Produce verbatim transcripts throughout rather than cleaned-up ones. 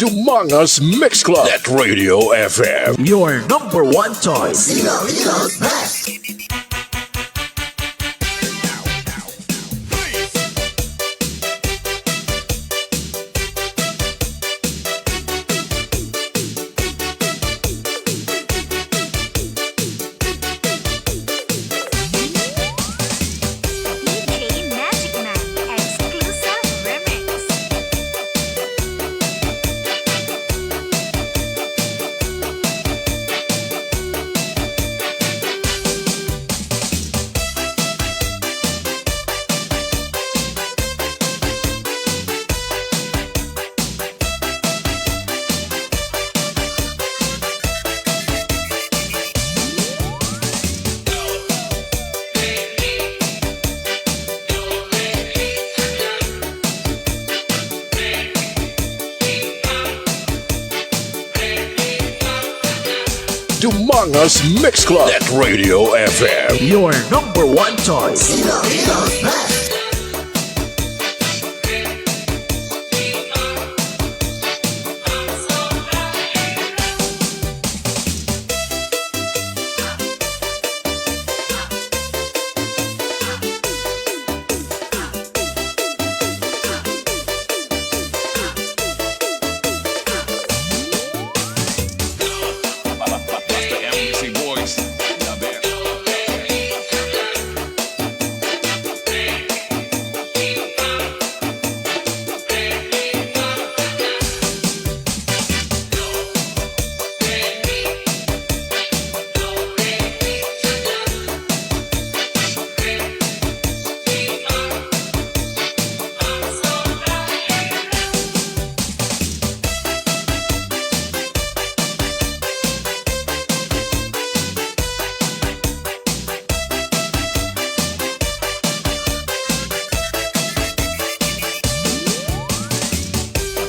Dumangas Mix Club at Radio F M. Your number one choice. Iloilo's best. D J Magic Man exclusive remix. Dumangas Mix Club at Radio F M. Your number one choice. Iloilo's best.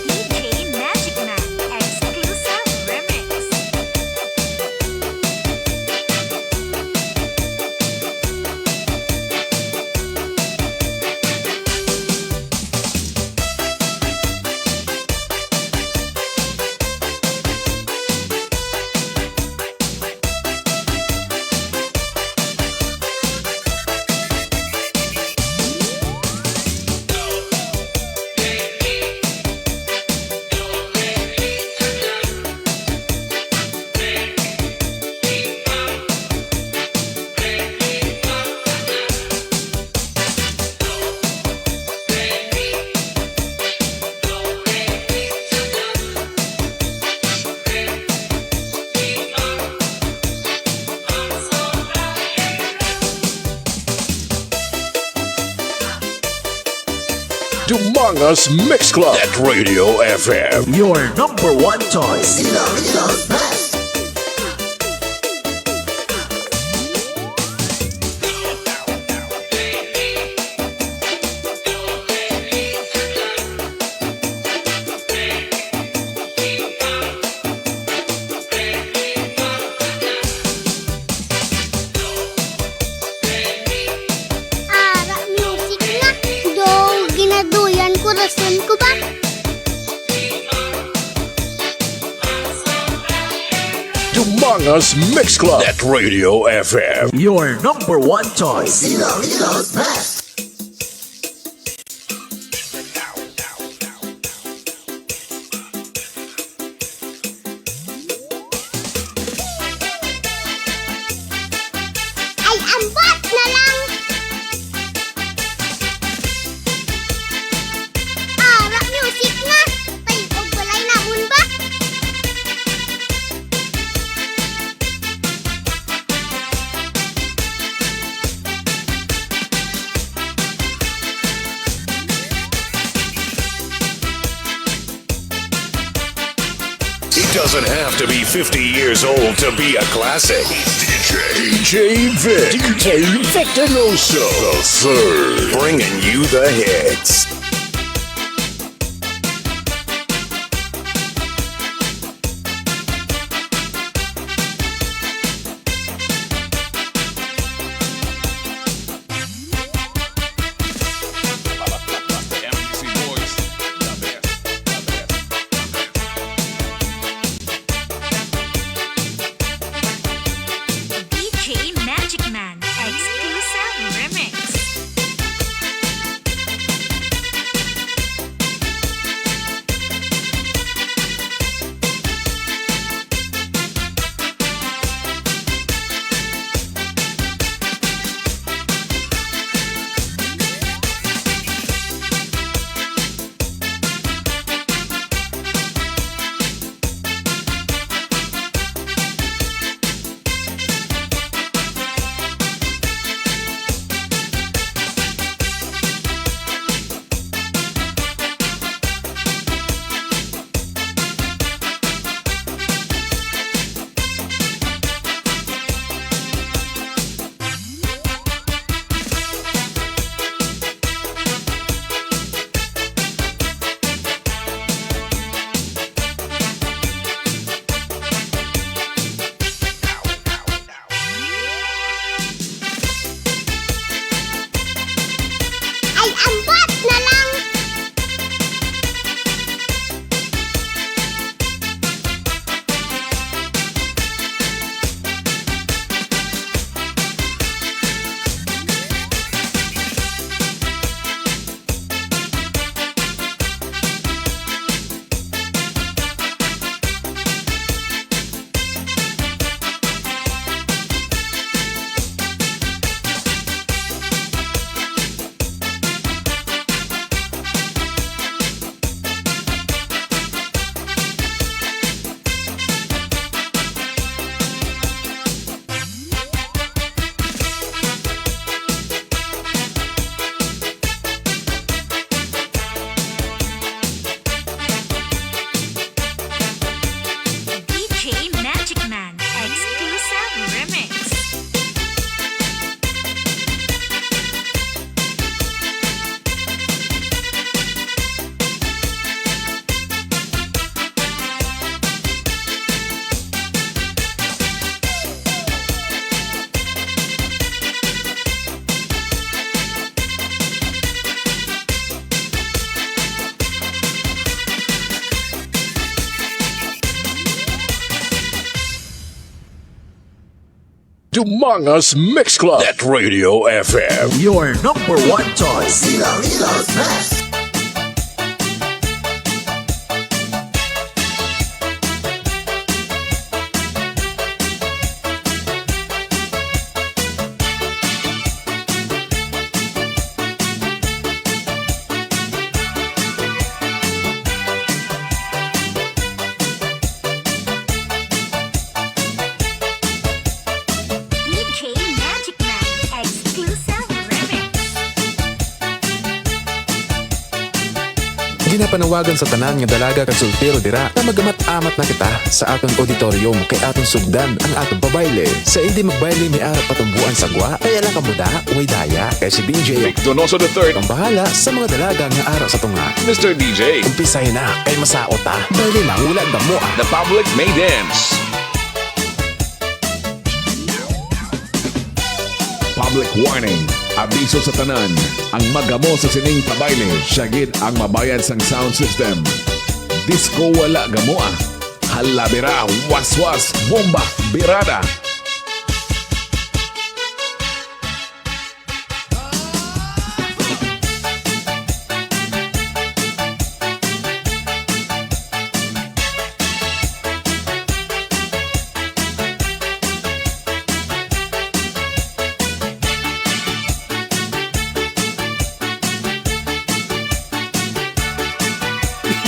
D J Magic Man exclusive remix. Dumangas Mix Club at Radio F M. Your number one choice. Iloilo's best. Ara music nga, daw ginaduyan ko, rason ko ba? Dumangas Mix Club at Radio F M. Your number one choice. Iloilo's best. Ay, ambot na lang. Ara, music na. Tay, og balay namon ba? It doesn't have to be fifty years old to be a classic. D J, D J Vic, D J Victinoso, the third, bringing you the hits. Dumangas Mix Club, Net Radio F M. Your number one choice. Iloilo's best. D J Magic Man exclusive remix. Ginapanawagan sa tanan nga dalaga kag soltero dira nga magamat-amat na kita sa aton auditorium kay aton sugdan ang aton pabayle. Sa indi magbayle may ara pa tumboan sa gwa, kay ala ka muda, way daya, kay si D J Vic Donoso the third ang bahala sa mga dalaga nga ara sa tunga. Mister D J, umpisay na, kay masaot ta. Dali lang, wala gamo ah. The public may dance. Public warning. Abiso sa tanan. Ang magamo sa sining pabayle, siya gid ang mabayad sang sound system. Disco wala gamo ah. Halabira, waswas, bomba, birada.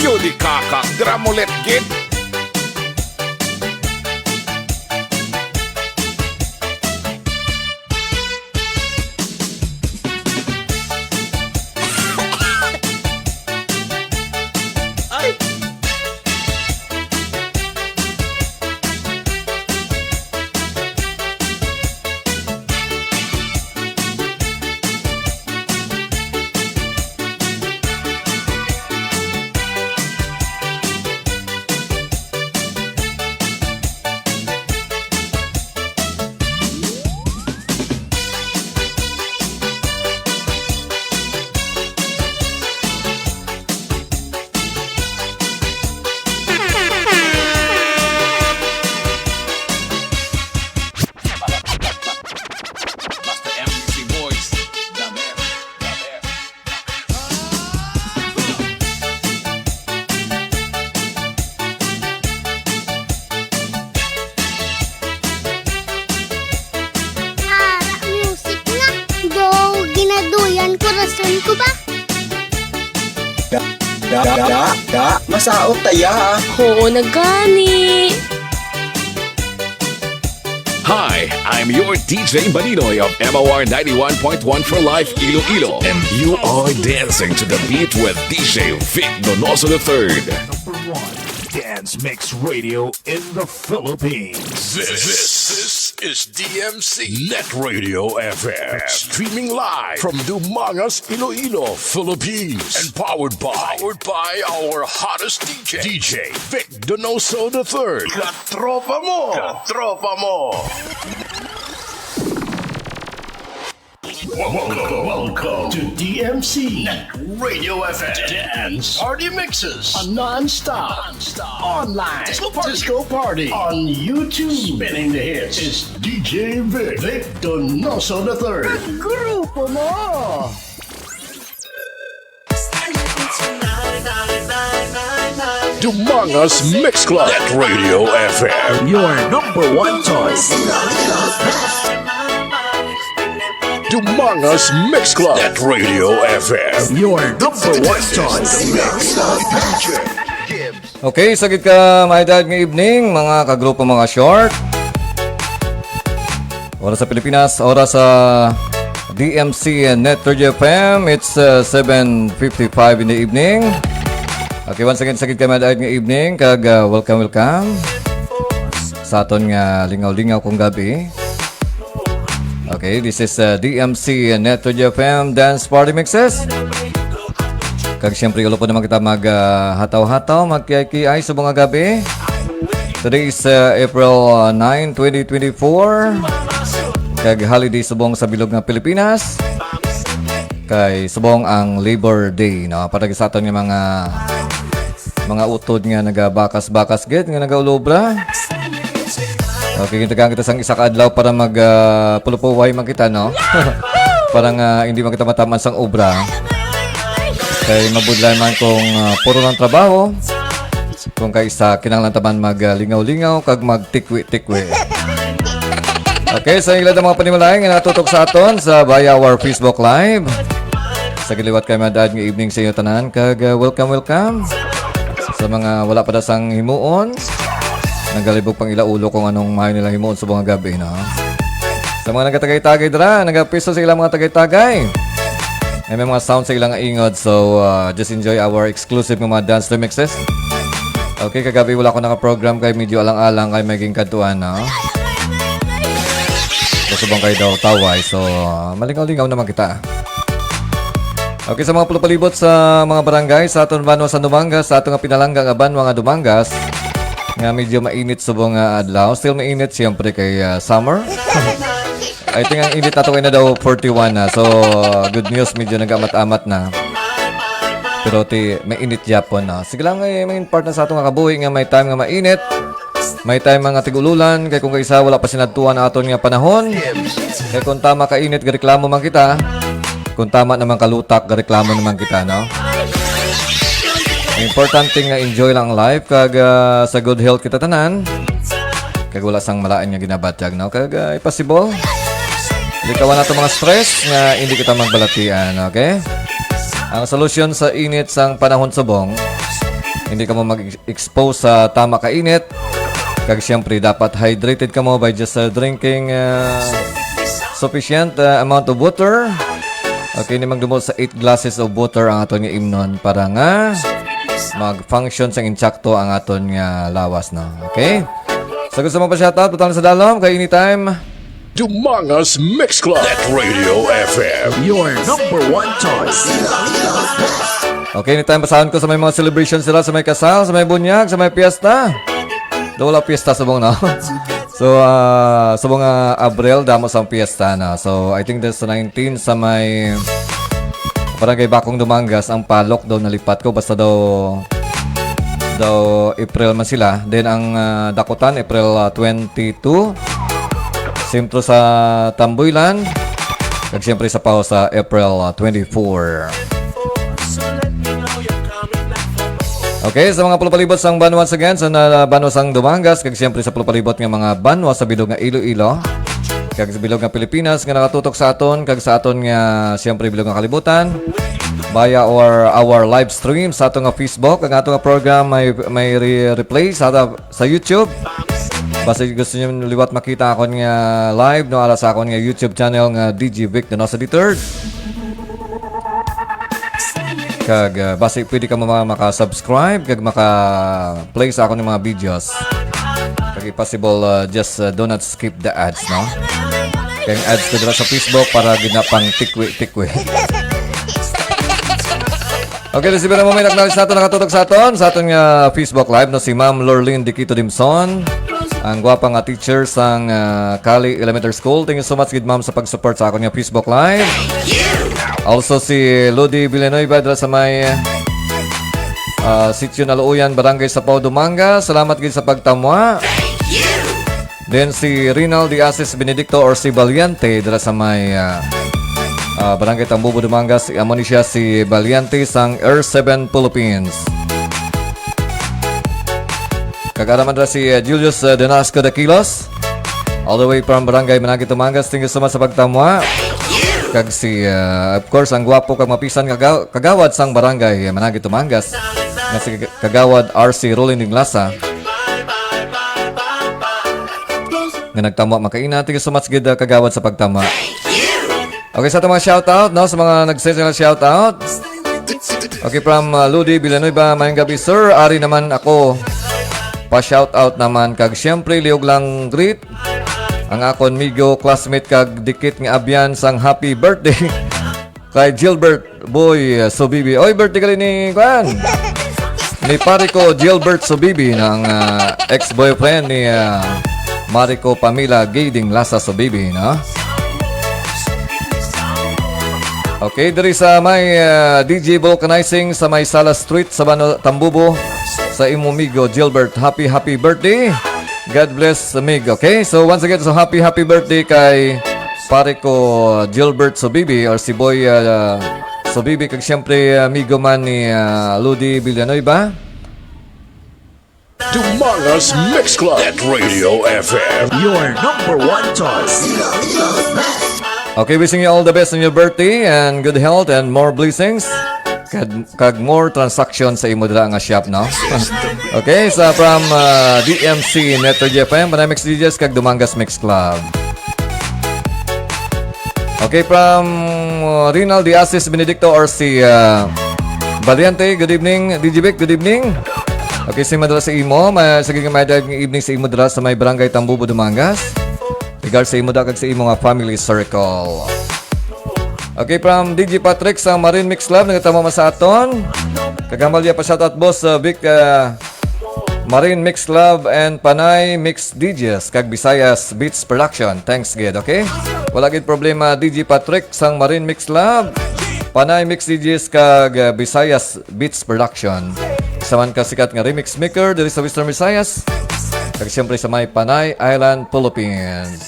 Yo di kaka, dramulet gid. Ay! Basta M C Boys, the best, the best. Ara, music nga. Daw ginaduyan ko, rason ko ba? Da, da, da, da, masaot ta ya. Oo na gani. Hi, I'm your D J Maninoy of M O R ninety-one point one for Life Iloilo, and you are dancing to the beat with D J Vic Donoso the third. Number one dance mix radio in the Philippines. This, this is D M C Net Radio F M, streaming live from Dumangas, Iloilo, Philippines, and powered by, powered by our hottest D J, D J Vic Donoso the third. Katropa mo! Katropa mo! Welcome, welcome to D M C Net Radio F M Dance Party Mixes, a non-stop, non-stop online disco party, disco party on YouTube. Spinning the hits is D J Vic, Vic Donoso the third. Grupo mo! Dumangas Mix Club at Radio F M. Your number one choice. Dumangas Mix Club at Radio F M. Your number one choice. Okay, sagid ka, my dad, nga evening, mga kagrupo, mga short. Oras sa Pilipinas, oras sa D M C Net Radio F M, it's, uh, seven fifty-five in the evening. Okay, once again, sagid ka, my dad, nga evening, kag, uh, welcome, welcome sa aton nga lingaw-lingaw kong gabi. Okay, this is, uh, D M C Net Radio F M Dance Party Mixes. Kag siyempre, ulo po naman kita mag, ah, hataw-hataw, magkiay-kiay subong nga gabi. Today is, ah, April, ah, nine, twenty twenty-four. Kag holiday subong sa bilog nga Pilipinas. Kay subong ang Labor Day, no? Para sa aton nga mga, mga utod nga nagabakas-bakas gid, nga nagaulobra. Okay, gintagaan kita sang isa ka adlaw para mag, ah, pulupuway man kita, no? Para nga hindi man kita mataman sang obra. Kay mabudlay man kung, ah, puro lang trabaho. Kung kaisa, kinahanglan taman mag, ah, lingaw-lingaw kag magtikwi-tikwi. Okay, sa ila mga panimalay nga nakatutok sa aton sa via our Facebook Live. Sa giliwat kay madad nga evening sa inyo tanan kag, ah, welcome, welcome. Sa mga wala pa dasang himuon, nagalibog pang ila ulo kung anong mayo nila himuon sa mga gabi, no? Sa mga nagatagay-tagay dira, nagapiso sa ilang mga tagay-tagay. Ay may mga sound sa ilang ingod, so, ah, just enjoy our exclusive nga mga dance remixes. Okay, kagabi wala ko naka-program kay medyo alang-alang kay may ginkadtuan, no? Kasubang kay daw taway, so, ah, malingaw-lingaw naman kita. Okay, sa mga pulupalibot sa mga barangay sa aton banwa sa Dumangas, sa aton nga pinalangga nga banwa nga Dumangas, nga medyo mainit subong nga adlaw. Still mainit, siyempre, kay, ah, summer. I think ang init nato kay na daw forty-one na. So, good news, medyo nag-amat-amat na. Pero ti, mainit gyapon na. Sige lang, eh, main part na sa aton nga kabuhi nga may time nga mainit. May time nga tig-ululan, kay kung kaisa wala pa sinadtuan ang aton nga panahon. Kay kung tama ka init, gareklamo man kita. Kung tama naman kalutak, gareklamo naman kita, no? Ang importante nga enjoy lang ang life, kag, ah, sa good health kita tanan. Kag wala sang malain nga ginabatyag, no? Kag, ah, possible, likawan nato mga stress nga hindi kita magbalatian, okay? Ang solusyon sa init sang panahon subong, hindi ka mo mag-expose sa tama ka init. Kag siyempre, dapat hydrated ka mo by just, uh, drinking, uh, sufficient, uh, amount of water. Okay, ni magdumol sa eight glasses of water ang aton nga imnon para nga mag-function sang insakto ang aton nga lawas, no? Okay? So, gusto mo pa shoutout? Butang sa dalom kay anytime. Dumangas Mix Club at Radio F M. Your number one choice. Okay, anytime basahon ko sa may mga celebration sila, sa may kasal, sa may bunyag, sa may piyesta. Do wala piyesta subong, no? So, ah, subong nga Abril, damo sang piyesta na. So, I think there's nineteen sa may Barangay Bakong Dumangas, ang Palok daw nalipat ko. Basta daw, daw April man sila. Then ang, ah, Dakutan, April, ah, twenty-two. Sentro sa Tambuilan. Kag siyempre sa Pao sa April, ah, twenty-four. Okay, sa mga pulupalibot sang banwa, once again, sa na-, banwa sang Dumangas, kag siyempre sa pulupalibot nga mga banwa sa bilog nga Iloilo, kag sa bilog nga Pilipinas nga nakatutok sa aton, kag sa aton nga, siyempre, bilog nga kalibutan, via or our live stream sa aton nga Facebook, ang aton nga program may, may re-, replay sa, sa YouTube. Basta gusto niyo liwat makita akon nga live, no, ara sa akon nga YouTube channel nga D J Vic Donoso the third. Kag, ah, basi pwede ka mo mga maka-subscribe kag maka-play sa akon mga videos. Kag if possible, ah, just, ah, do not skip the ads, no? Kay ang ads ko dira sa Facebook para gina pang tikwi-tikwi. Okay, let's see, pero mo may acknowledge nato, nakatutok sa aton, sa aton nga Facebook Live, no, si Ma'am Lorlene Diquito Dimson, ang gwapa nga teacher sang, ah, Cali Elementary School. Thank you so much, gid, ma'am, sa pag-support sa akon nga Facebook Live. Also, si Lodi Villanueva dira sa may, ah, Sitio Naluuyan, Barangay Sapao, Dumangas. Salamat, gid, sa pagtamwa. Then, si Rinald de Asis Benedicto or si Valiente dira sa may, ah, ah, Barangay Tambubo, Dumangas. Amo ni siya si Valiente sang R seven Philippines. Kag ara man dira si, ah, Julius, ah, Denasco Daquilos, all the way from Barangay Managit, Dumangas. Thank you so much sa pagtamwa. Kag si, ah, of course, ang gwapo kag mapisan nga ga-, kagawad sang Barangay Managit, Dumangas, nga si Kagawad R C Rolling Dinglasa, nga nagtamwa makaina. Thank you so much, gid, ah, kagawad, sa pagtamwa. Okay, sa atong mga shoutout, no? Sa mga nag-send sila shoutout. Okay, from, uh, Ludi Villanueva, "Mayong gabi, sir. Ari naman ako. Pa-shoutout naman. Kag siyempre, liog lang greet ang akon migo, classmate, kag dikit nga abyan sang happy birthday kay Gilbert Boy, uh, Subibi." Oy, birthday gali ni, kuan, ni pare ko Gilbert Subibi, ng, uh, ex-boyfriend ni, uh, Mariko Pamela Gay Dinglasa Subibi, no? Okay, diri sa may, uh, D J Vulcanizing sa may Sala Street sa Bano, Tambubo, sa imo migo Gilbert. Happy, happy birthday. God bless, Mig. Okay, so once again, so happy, happy birthday kay pare ko, Gilbert Subibi, or si Boy, ah, Subibi, kag siyempre, ah, amigo man ni, ah, Ludi Villanueva. Dumangas Mix Club at Radio F M. Your number one choice. Okay, wishing you all the best on your birthday and good health and more blessings. Kag, kag more transaction sa imo dira nga shop, no? Okay, sa from, uh, D M C Network F M, Panay Mix D Js kag Dumangas Mix Club. Okay, from, uh, Rinal Diasis Benedicto or si, uh, Valiente, good evening. D J Vic, good evening. Okay, si Madra sa imo, ma-, sige nga may dayag nga evening sa imo dira sa may Barangay Tambubo, Dumangas. Regards sa imo da kag sa imo nga family circle. Okay, from D J Patrick sa Marine Mix Club, nagatama man sa aton. Kag Amalia pa shoutout, boss, uh, Vic, uh, Marine Mix Club and Panay Mix D Js kag Visayas Beats Production. Thanks gid, okay? Wala gid problema, D J Patrick sang Marine Mix Club, Panay Mix D Js kag, uh, Visayas Beats Production. Isa man ka sikat nga remix maker diri sa Western Visayas. Kag siyempre sa may Panay Island, Philippines.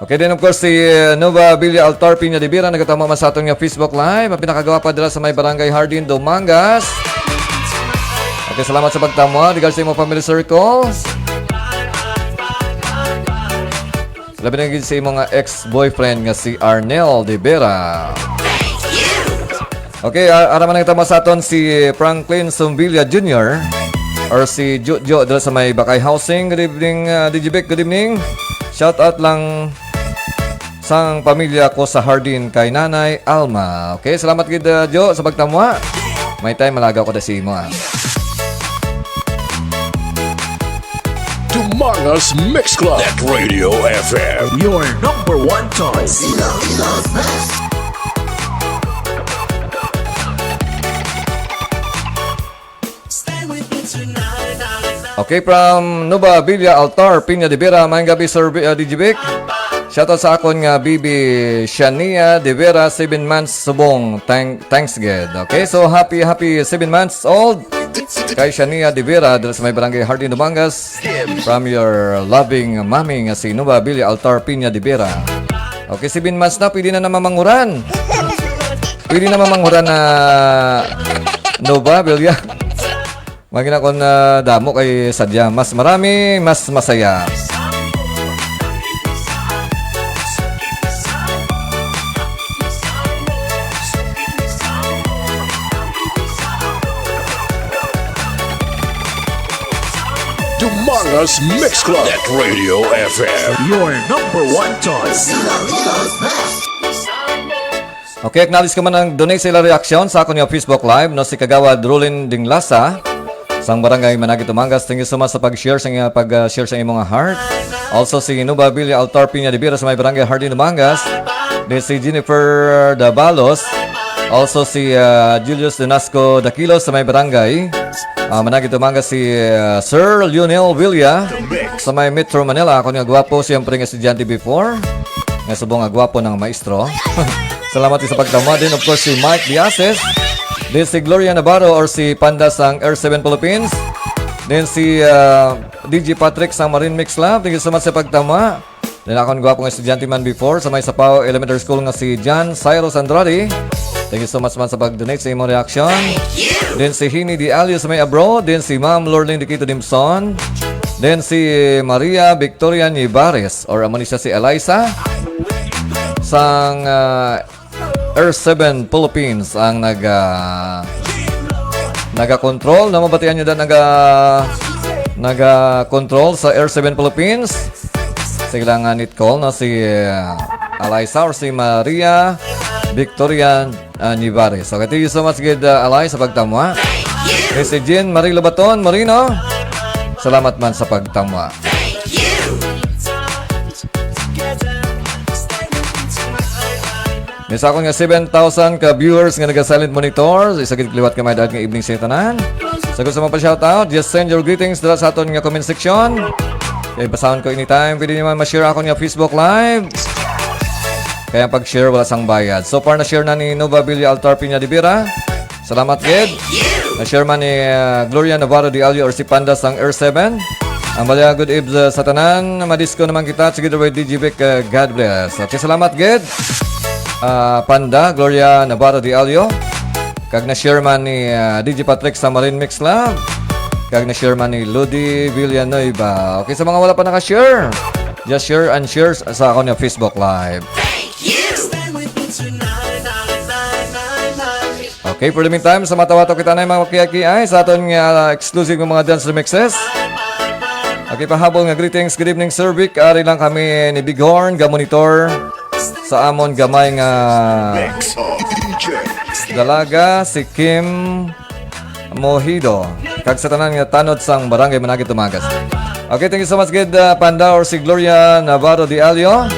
Okay, then of course si, uh, Nova Villa Altar Piña de Vera nagatama man sa aton nga Facebook Live. Ang pinakagwapa dira sa may Barangay Hardin, Dumangas. Okay, salamat sa pagtama. Regards sa imong family circle. Labi na gid sa imong nga ex-boyfriend nga si Arnel de Vera. Okay, a-, ara man ang tama sa aton si Franklin Sumbilla Junior or si Jojo dira sa may Bakay Housing. Good evening, uh, D J Vic. Good evening. Shout out lang sang pamilya ko sa Hardin kay Nanay Alma. Okay, salamat gid, uh, Jo, sa pagtamwa. May time, malagaw ko na si imo, ah. Dumangas Mix Club at Radio F M. Your number one choice. Okay, from Nova Villa Altar, Piña de Vera, maayong gabi, Sir B-, uh, D J Vic. Shoutout sa akon nga bibi, Shania de Vera, seven months, subong. Thank, thanks, gid. Okay, so happy, happy seven months old. Kay Shania de Vera, dala sa may barangay Hardin, Dumangas. From your loving mommy nga si Nova Villa Altar Piña de Vera. Okay, seven months na, pwede na na mamanghuran. Pwede na mamanghuran na Nova Villa. Magina kon, ah, damo kay sadya. Mas marami, mas masaya. Dumangas Mix Club at Radio F M. Your number one choice. Okay, acknowledge ko man ang donate sa ila reaksyon sa akon nga Facebook Live, no, si Kagawad Rulin Dinglasa, sang Barangay Managit, Dumangas. Thank you so much sa pag-share, sa nga pag, uh, share sa imong heart. Also, si Nuba Villa Altar Piña de Vera sa may Barangay Hardin, Dumangas. Then si Jennifer Dabalos. Also, si, uh, Julius Denasco Daquilos sa may Barangay, uh, Managit, Dumangas. Si, uh, Sir Lionel Villa sa may Metro Manila. Ako nga gwapo, siyempre nga estudyante before. Nga subong nga gwapo ng maestro. Salamat sa pagtama. Then, of course, si Mike Diases. Then, si Gloria Navarro or si Panda sang R seven Philippines. Then, si, ah, D J Patrick sang Marine Mix Love. Thank you so much sa pagtama. Then, akon gwapo nga estudyante man before sa may Sapao Elementary School nga si John Cyrus Andrade. Thank you so much man sa pag-donate sa imong reaction. Then, si Hini Di Alio sa may abroad. Then, si Ma'am Lorling Dikito Dimson. Then, si Maria Victoria Nibares, or amo ni siya si Eliza. Sang, ah, R seven Philippines ang nag, ah, nagakontrol. Na mabatian nyo na naga, nagakontrol sa R seven Philippines. Sige lang, ah, nit call na si, ah, Eliza or si Maria Victoria, ah, Nivares. Okay, thank you so much, gid, ah, Alay, sa pagtamwa. Kay si Jean Marie Lobaton Moreno, salamat man sa pagtamwa. May sa akon nga seven thousand ka viewers nga naga-silent monitor, isa gid liwat ka may daad nga evening sa tanan. Sa gusto mo pa shoutout, just send your greetings dira sa aton nga comment section. Kay basahon ko anytime. Pwede nyo man ma-share akon nga Facebook Live. Kaya ang pag-share, wala sang bayad. So far, na-share na ni Nova Villa Altar Piña de Vera. Salamat gid. Na-share man ni, ah, Gloria Navarro de Alio or si Panda sang R seven. Ang bala, good eve, ah, sa tanan. Madisko naman kita. Sige, D J Vic, ah, God bless. Okay, salamat gid. Ah, Panda, Gloria Navarro de Alio. Kag na-share man ni, ah, D J Patrick sa Marine Mix Club. Kag na-share man ni Ludi Villanueva. Okay, sa mga wala pa naka-share, just share and share sa, sa akon nga Facebook Live. Okay, for the meantime, sa matawato kita na yung mga kiyakiay sa aton nga exclusive nga mga dance remixes. Okay, pahabol nga greetings. Good evening, Sir Vic. Ari lang kami ni Bighorn, ga monitor sa amon gamay nga dalaga, si Kim Mojido, kag sa tanan nga tanod sang Barangay Managit Tumagas. Okay, thank you so much gid, uh, Panda or si Gloria Navarro de Alio.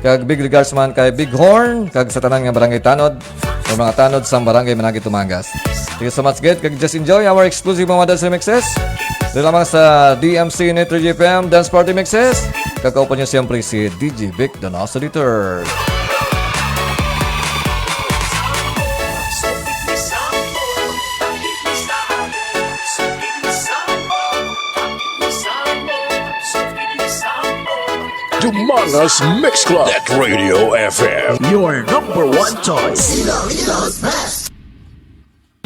Kag big regards man kay Bighorn, kag sa tanan nga barangay tanod, o mga tanod sang Barangay Managit Tumagas. Thank you so much gid, kag just enjoy our exclusive mga dance remixes. Dito lamang sa D M C Net Radio F M Dance Party Mixes. Kag kauban niyo siyempre si D J Vic Donoso the third. Dumangas Mix Club at Radio F M. Your number one choice.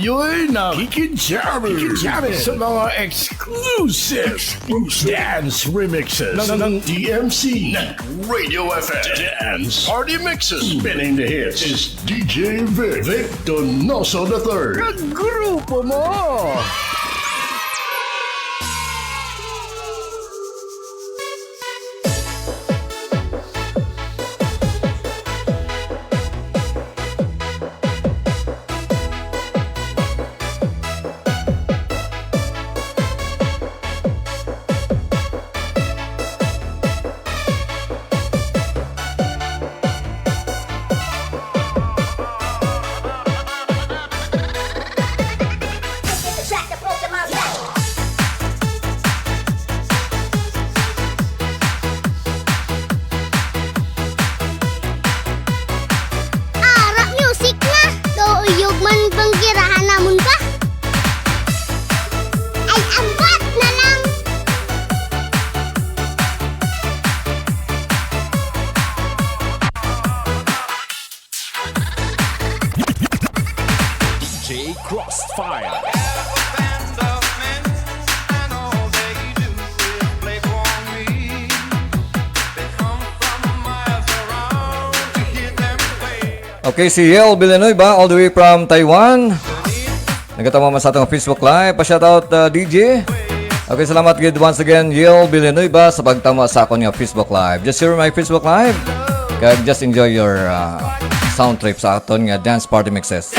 You're now Kiki Jammers. Kiki Jammers. Sa mga exclusive, exclusive dance remixes ng, ng D M C, ng Radio F M Dance Party Mixes. Spinning the hits is D J Vic, Vic Donoso the third. Kagrupo mo! Ara, music na! Daw uyog man bang girahan namon ba? Ay, abat na lang! D J Crossfire. Okay, si Yel Villanueva, all the way from Taiwan. Nagatama man sa atong Facebook Live. Pa-shoutout, uh, D J. Okay, salamat gid once again, Yel Villanueva, sa pagtama sa akon nga Facebook Live. Just share my Facebook Live. Kag just enjoy your, uh, sound trip sa aton nga dance party mixes.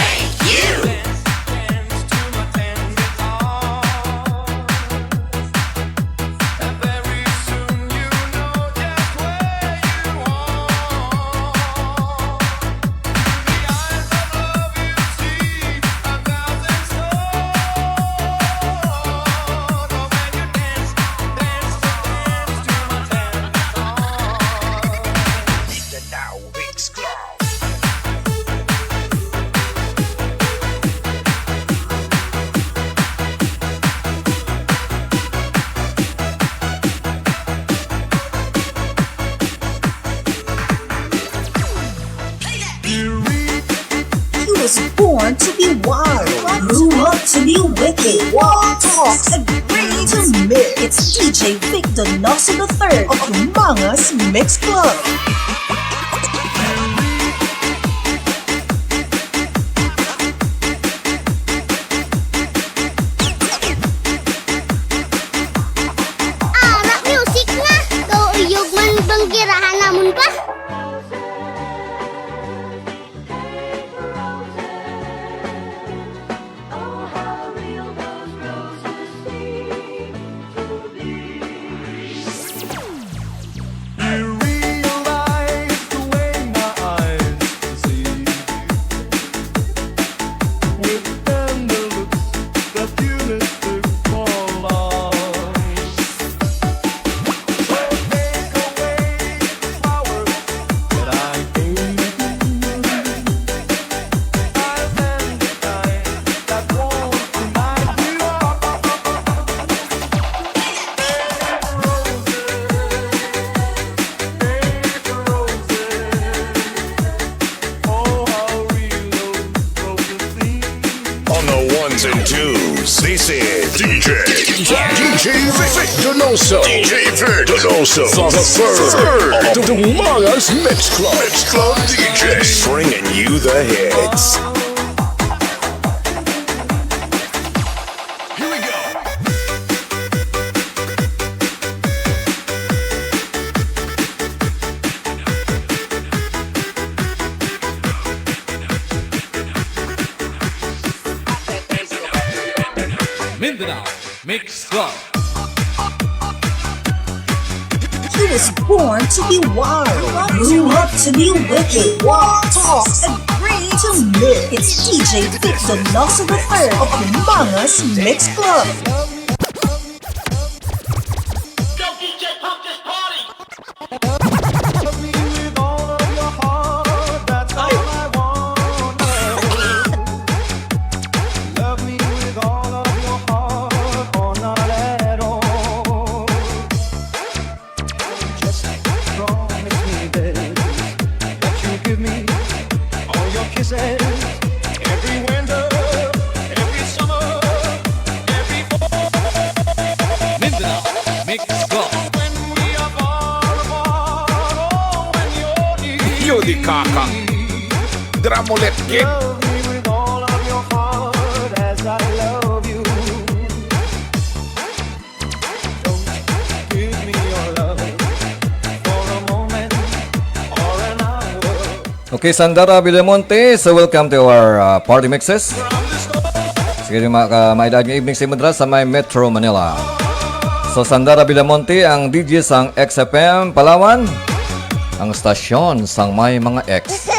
He was born to be wild, grew up to be wicked, walk, talk, agree to mix. It's D J Vic Donoso the third of Mangas Mix Club. Ara, music na! Daw uyog man bang girahan namon ba? Ones and twos. This is D J, D J Vic Donoso. D J Vic Donoso, the third of the Dumangas Mix Club. Mix Club D J. Bringing you the hits. Here we go. Mindanao Mix Club. He was born to be wild, grew up to be wicked, walks, talks, and prayed to live. It's D J Vic Donoso the third of Mangas Mix Club. Love me with all of your heart, that's all I wanna know. Love me with all of your heart, or not at all. Just promise me, baby, that you give me all your kisses every winter, every summer, every fall. Mindanao Mix Club. Yo di kaka. Dramulet kid. Love me with all of your heart as I love you. Don't give me your love for a moment or an hour. Okay, Sandara Villamonte, so welcome to our, uh, party mixes. Sige, mga ka-, maayong evening sa imo dira sa may Metro Manila. So, Sandara Villamonte, ang D J sang X F M Palawan, ang stasyon sang may mga X.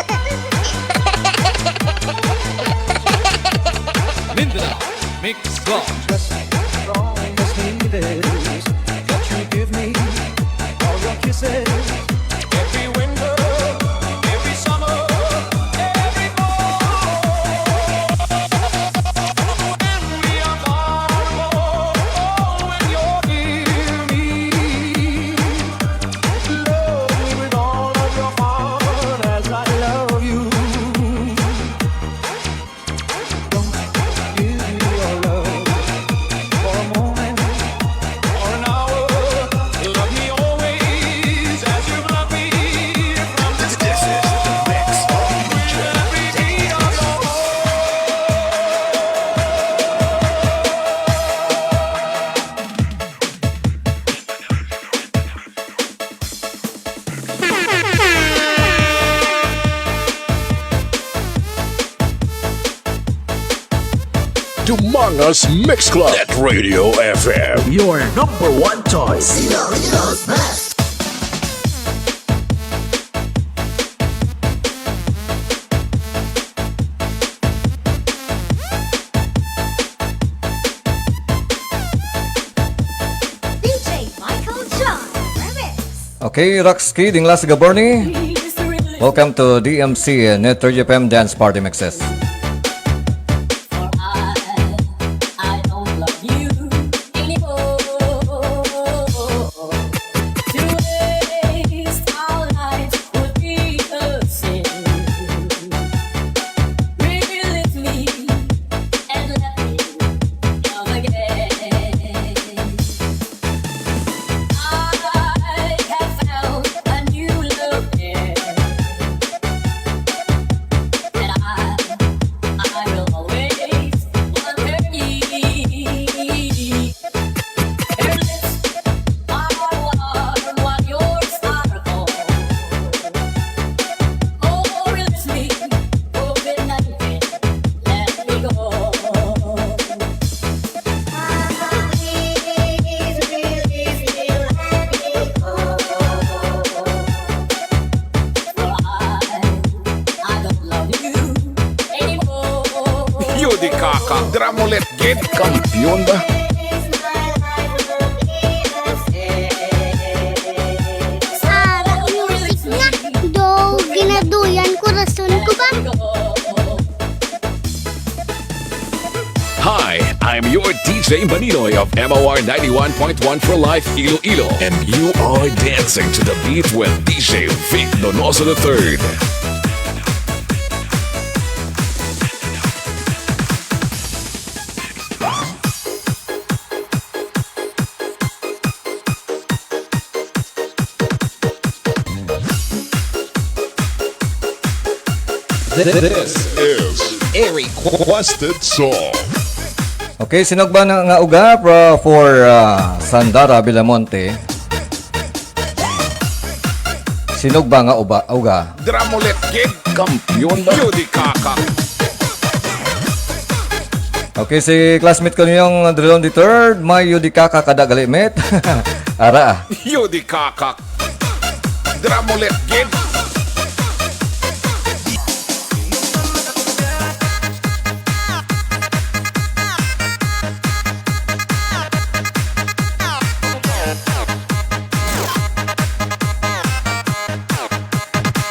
Mindanao Mix Club. Just promise me this, that you give me all your kisses every winter, every summer, every fall. When we are far apart, oh, when you're near me, love me with all of your heart as I love you. Don't give me your love for a moment or an hour. Love me always as you love me from the start. With every beat of your heart. Dumangas Mix Club at Radio F M. Your number one choice. Ilocos Best. D J Michael John Remix. Okay, Roxky, Dinglas Gaborni. Welcome to D M C, uh, Net thirty F M Dance Party Mixes. For I, I don't love you anymore. To waste our lives would be a sin. Release me and let me love again. I have found a new love here, and I, I will always want her. Her lips are warm while yours are cold. Oh, release me, oh, good night, let me go. Please release me, let me go. For I, I don't love you anymore. Yo di kaka, Dramulet gid, kampiyon ba? Ara, music na. Do, ginaduyan ko, rason ko ba? Hi, I'm your D J Maninoy of M O R ninety-one point one for Life Iloilo, and you are dancing to the beat with D J Vic Donoso the third. This is a requested song. Okay, sinugba na nga uga pro-, for, ah, Sandara Villamonte. Sinugba nga uba, uga. Dramolet Kid, kampiyon na. Yudi Kaka. Okay, si classmate ko niyong Drilon the third, may Yudi Kaka kada galimit. Ara. Yudi Kaka. Dramolet Kid.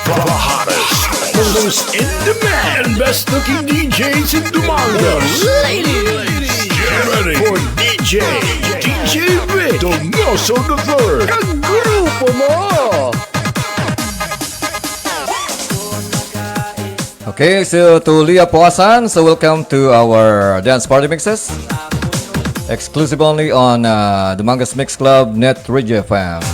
The hottest, most in demand, and best looking D Js in Dumangas. Ladies, get ready for D J, D J Vic Donoso the third. Kagrupo mo! Okay, so to Leah Puasan, so welcome to our dance party mixes. Exclusive only on, uh, Dumangas Mix Club, Net Radio F M.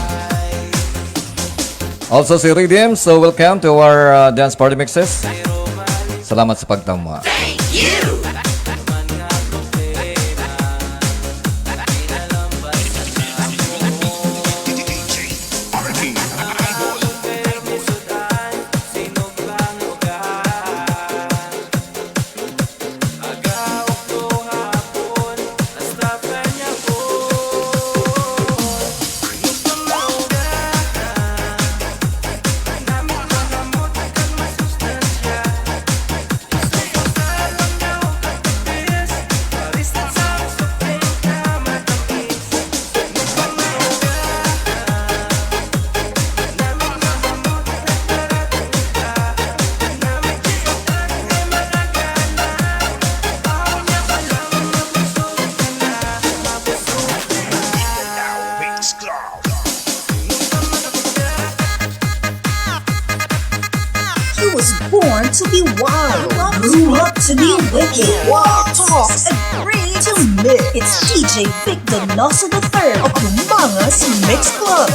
Also si Rhythm, so welcome to our, uh, dance party mixes. Salamat sa pagtama. He was born to be wild, grew up to be wicked, walk, talk, agree to mix. It's D J Vic Donoso the third of Dumangas Mix Club.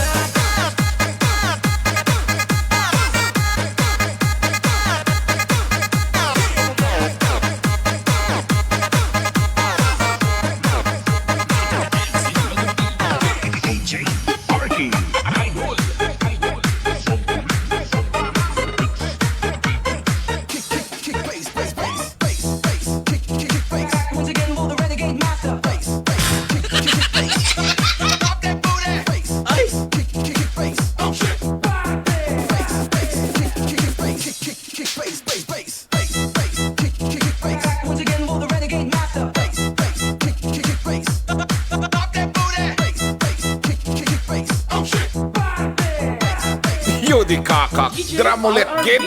Yudi Kakak, Dramolet Kid.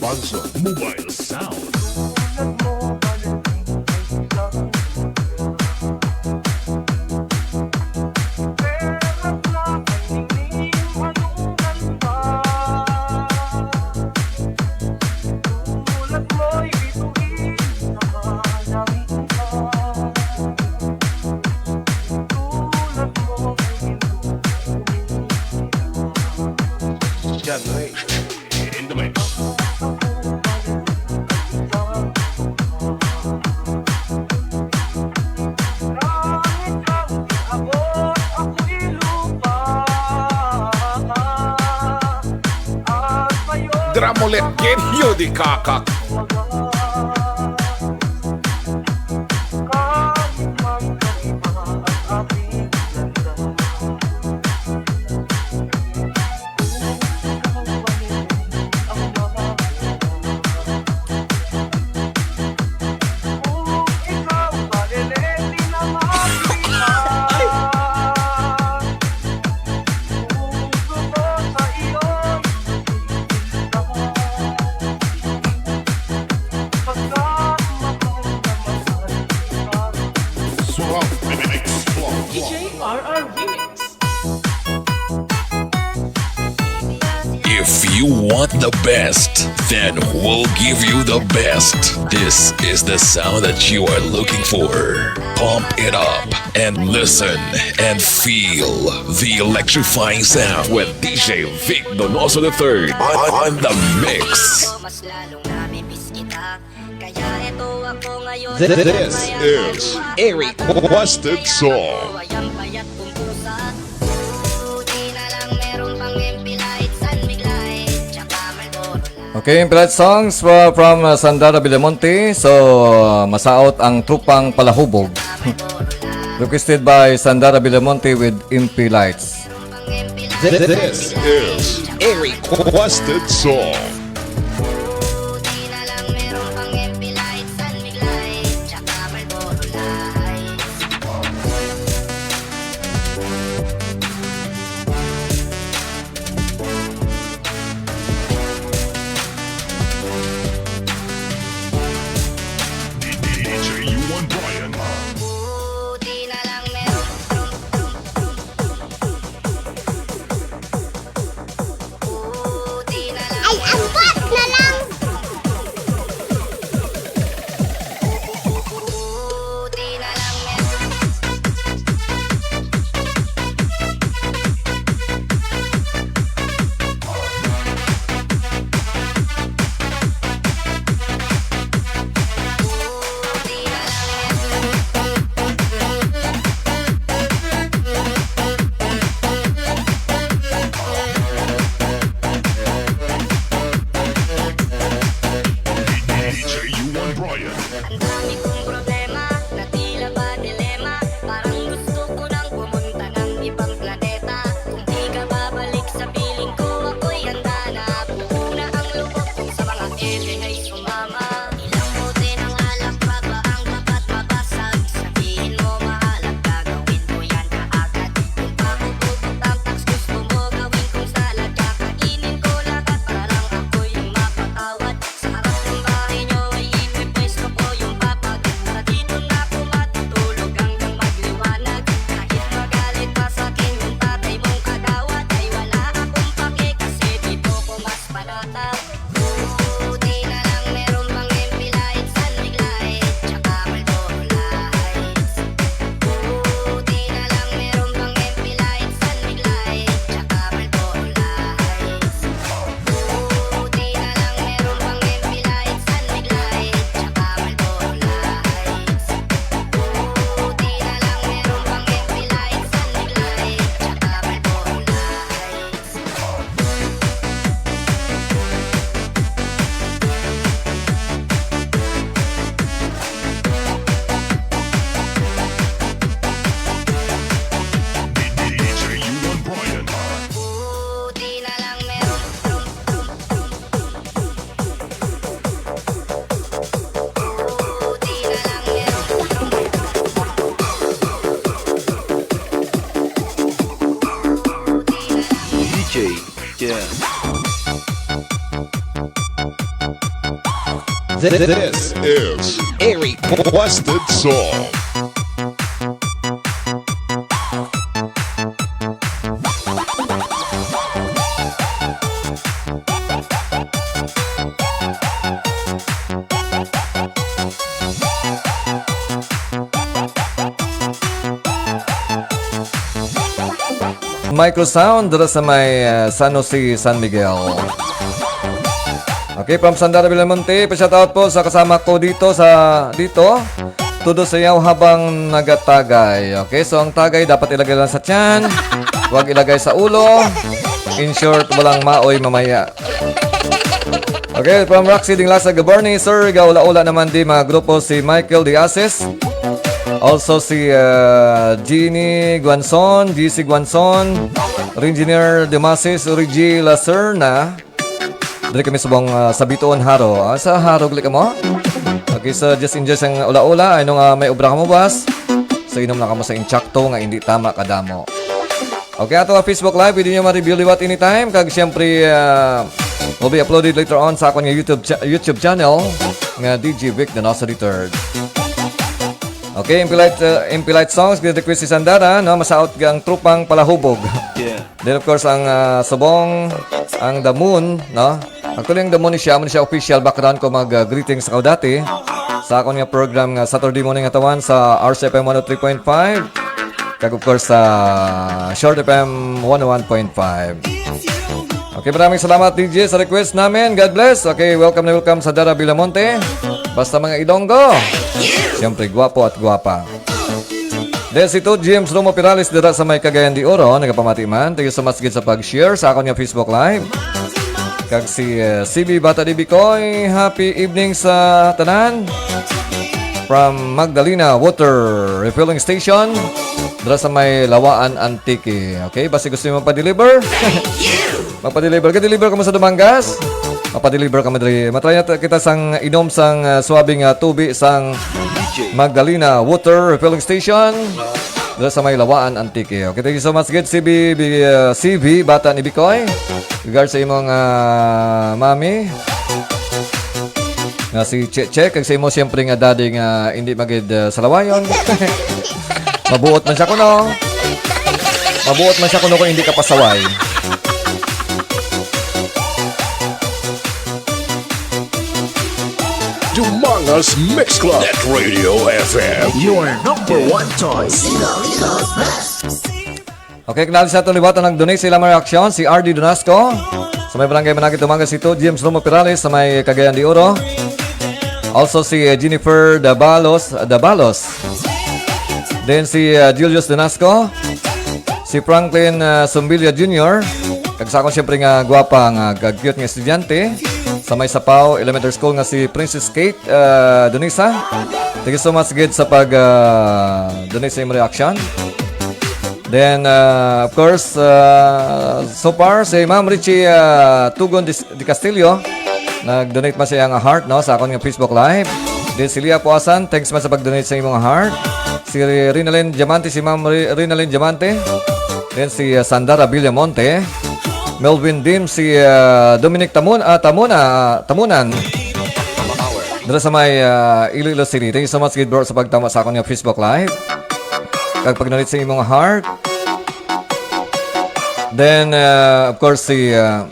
Banzo Mobile Sound. John Ray in the mix. Dramolet Kid, Yudi Kakak. D J R R Remix. If you want the best, then we'll give you the best. This is the sound that you are looking for. Pump it up and listen and feel the electrifying sound with D J Vic Donoso the third on, on the mix. This is a requested song. Okay, Impilat Songs fro-, from, uh, Sandara Villamonte. So, uh, masaot ang Trupang Palahubog. Requested by Sandara Villamonte with Impilat. This is a requested song. D J Yuan Brian. Ay, ampat na lang. D J Yuan Brian. Ang dami kong problema na tila ba dilema. Parang gusto ko nang pumunta ng ibang planeta. Kung di ka babalik sa piling ko, ako'y handa na. Buo na ang loob kong sa mga ete ay sumama. Ilang bote ng alak, baba ang dapat mabasag. Sabihin mo mahalag, gagawin ko yan kaagad. Kung pakukugot ang tax, gusto mo gawin kong salad. Kakainin ko lahat para lang ako'y mapatawad. Sa harap ng bahay niyo ay ipipwesto ko yung papag. Sa dito na ako matutulog hanggang magliwanag. Kahit magalit pa sa akin yung tatay mong kagawad, ay wala akong pake kasi dito ko mas panatag. Buti na lang meron pang M P lights, San Mig lights, tsaka Marlboro lights. Buti na lang meron pang M P lights, San Mig lights, tsaka Marlboro lights. Buti na lang meron pang M P lights, San Mig lights, tsaka Marlboro lights. Buti na lang meron pang M P lights, San Mig lights, tsaka Marlboro lights. D J Yuan Brian. Buti na lang meron. Buti na lang meron. D J Ken. This is a requested song. Microsound dira sa may, uh, San Jose, San Miguel. Okay, from Sandara Villamonte, pa-shout out po sa kasama ko dito sa, dito. Todo sayaw habang nagatagay. Okay, so ang tagay dapat ilagay lang sa tiyan. Huwag ilagay sa ulo. In short, walang maoy mamaya. Okay, from Roxy Dinglasa Gabarni, Sir, gaula-ula naman di mga grupo si Michael De Asis. Also si, uh, Jeannie Guanzon, G C Guanzon, Engineer Demasis, Reggie Lacerna. Diri kami subong, uh, sa Bituon, Jaro. Ah, sa Jaro, gali kamo? Okay, so just enjoy sang ula-ula. Ay, nung, uh, may obra kamo, boss. So, inom lang kamo sa intsakto nga hindi tama kadamo. Okay, ato ang Facebook Live. Pwede nyo ma-review liwat anytime. Kag siyempre, ah, will be uploaded later on sa akon nga YouTube cha-, YouTube channel nga D J Vic Donoso the third. Okay, impolite, uh, impolite songs, request si Sandara, no? Masaot ang trupang palahubog. Yeah. Then, of course, ang, uh, subong, ang The Moon, no? Actually, ang The Moon ni siya, mo ni siya official background ko mag, uh, greetings ako dati sa akon nga program nga Saturday morning atawan sa R C F M one oh three point five. Kag, of course, sa Short F M one oh one point five. Okay, maraming salamat, D J, sa request namin. God bless. Okay, welcome na welcome sa Dara Villamonte. Basta mga Ilonggo. Siyempre, gwapo at gwapa. Then si Tut James Romo Perales dira sa may Cagayan de Oro, nagapamati man. Thank you so much gid sa pag-share sa akon nga Facebook Live. Kag si, eh, C B Bata di Bicoy, happy evening sa tanan. From Magdalena Water Refilling Station, dira sa may Lawaan, Antique. Okay, basi gusto mo pa-deliver? Mapadeliver ka, deliver ka mo sa Dumangas. Mapadeliver ka mo diri. Matry na ta-, kita sang inom sang, ah, suabe nga tubi sang Magdalena Water Refilling Station. Dira sa may Lawaan, Antique. Okay, thank you so much, good C B, B, ah, C B, bata ni Bicoy. Regards sa imong, ah, mami nga si Cheche, kag sa imo siyempre nga daddy nga hindi magid, ah, salawayon. Mabuot man siya kuno. Mabuot man siya kuno kung hindi ka pasaway. Dumangas Mix Club. Net Radio F M. Your number one choice. Okay, kanali sa aton liwat ang nag-donate sa ilang mga reaksyon, si R D Donasco. Sa may barangay Manakit, Dumangas, si Tut James Romo Perales sa may Cagayan de Oro. Also si, uh, Jennifer Dabalos, Dabalos. Then si, uh, Julius Donasco. Si Franklin, uh, Sumbilia Junior. Kag sa akon siyempre nga gwapa nga kag cute nga estudyante sa may Sapao Elementary School nga si Princess Kate, uh, Donisa. Thank you so much gid sa pag, uh, donate sa imong reaction. Then, uh, of course, uh, so far, si Ma'am Richie, uh, Tugon Dis-, Di Castillo, nag-donate man siya nga heart, no, sa akon nga Facebook Live. Then si Lia Puasan, thanks man sa pag-donate sa imong heart. Si Rinalyn Diamante, si Ma'am Ri-, Rinalyn Diamante. Then si, uh, Sandara Villamonte. Melvin Dim, si, uh, Dominic Tamun-, ah, Tamuna, Tamunan. Dira sa may, uh, Iloilo City. Thank you so much, good bro, sa pagtama sa akon nga Facebook Live. Kag pag-donate sa imong heart. Then, uh, of course, si, uh,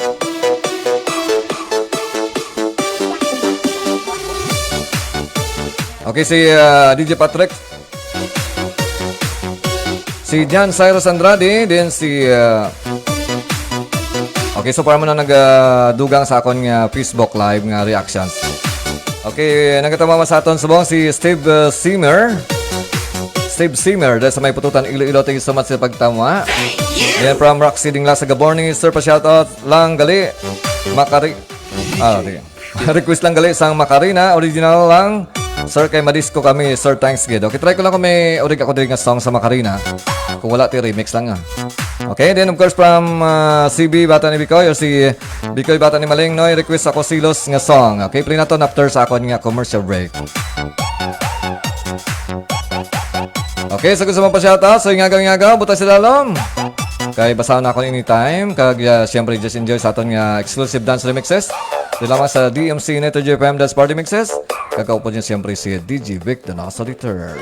okay, si, uh, D J Patrick. Si John Cyrus Andrade, then si, uh, okay, so para mo na nagadugang sa akon nga Facebook Live nga reactions. Okay, nagatawa sa aton subong si Steve, uh, Seamer. Steve Seamer, dahil sa may Pututan, Iloilo, thank you so much sa pagtama. Then from Roxy Dingla sa Gaborni, sir, pa-shoutout lang gali. Makari-, ah, di. Request lang gali sang Macarena, original lang. Sir, kay madisco kami, sir, thanks gid. Okay, try ko lang kung may urig ako diri nga song sa Macarena. Kung wala, ti remix lang, ah. Okay, then of course from, uh, C B Bata ni Bicoy or si Bicoy Bata ni Maling, no, request ako Silos nga song. Okay, play naton after sa akon nga commercial break. Okay, so gusto mo pa shoutout? So, ingagaw-ingagaw, buta sa dalom. Kay basahan ako anytime. Kag, uh, siyempre, just enjoy sa aton nga exclusive dance remixes. Di lamang sa D M C Net G F M Dance Party Mixes. Kag kaupo niya siyempre si D J Vic Donoso the third.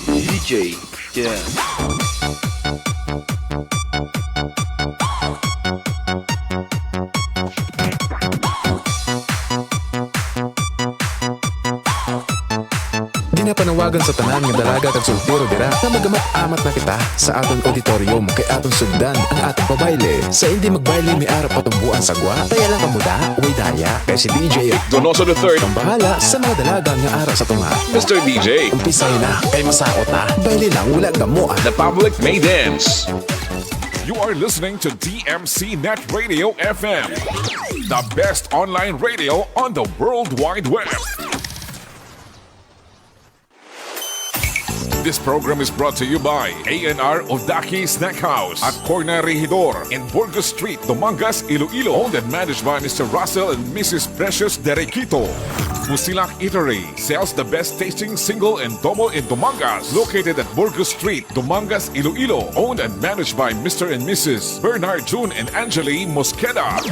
D J Ken. Ginapanawagan sa tanan nga dalaga kag soltero dira nga magamat-amat na kita sa aton auditorium kay aton sugdan ang aton pabayle. Sa hindi magbayle may ara pa tumboan sa gwa, kaya lang kamuda, way daya. Kay si D J Donoso the third ang bahala sa mga dalaga nga ara sa tunga. Mister D J, umpisay na kay masaot na. Bayle lang, wala gamuan. The public may dance. You are listening to D M C Net Radio F M, the best online radio on the World Wide Web. This program is brought to you by A N R Odaki Snack House at Corner Regidor in Burgos Street, Dumangas, Iloilo. Owned and managed by Mister Russell and Missus Precious Derequito. Busilak Eatery sells the best tasting single and domo in Dumangas. Located at Burgos Street, Dumangas, Iloilo. Owned and managed by Mister and Missus Bernard June and Angeli Mosqueda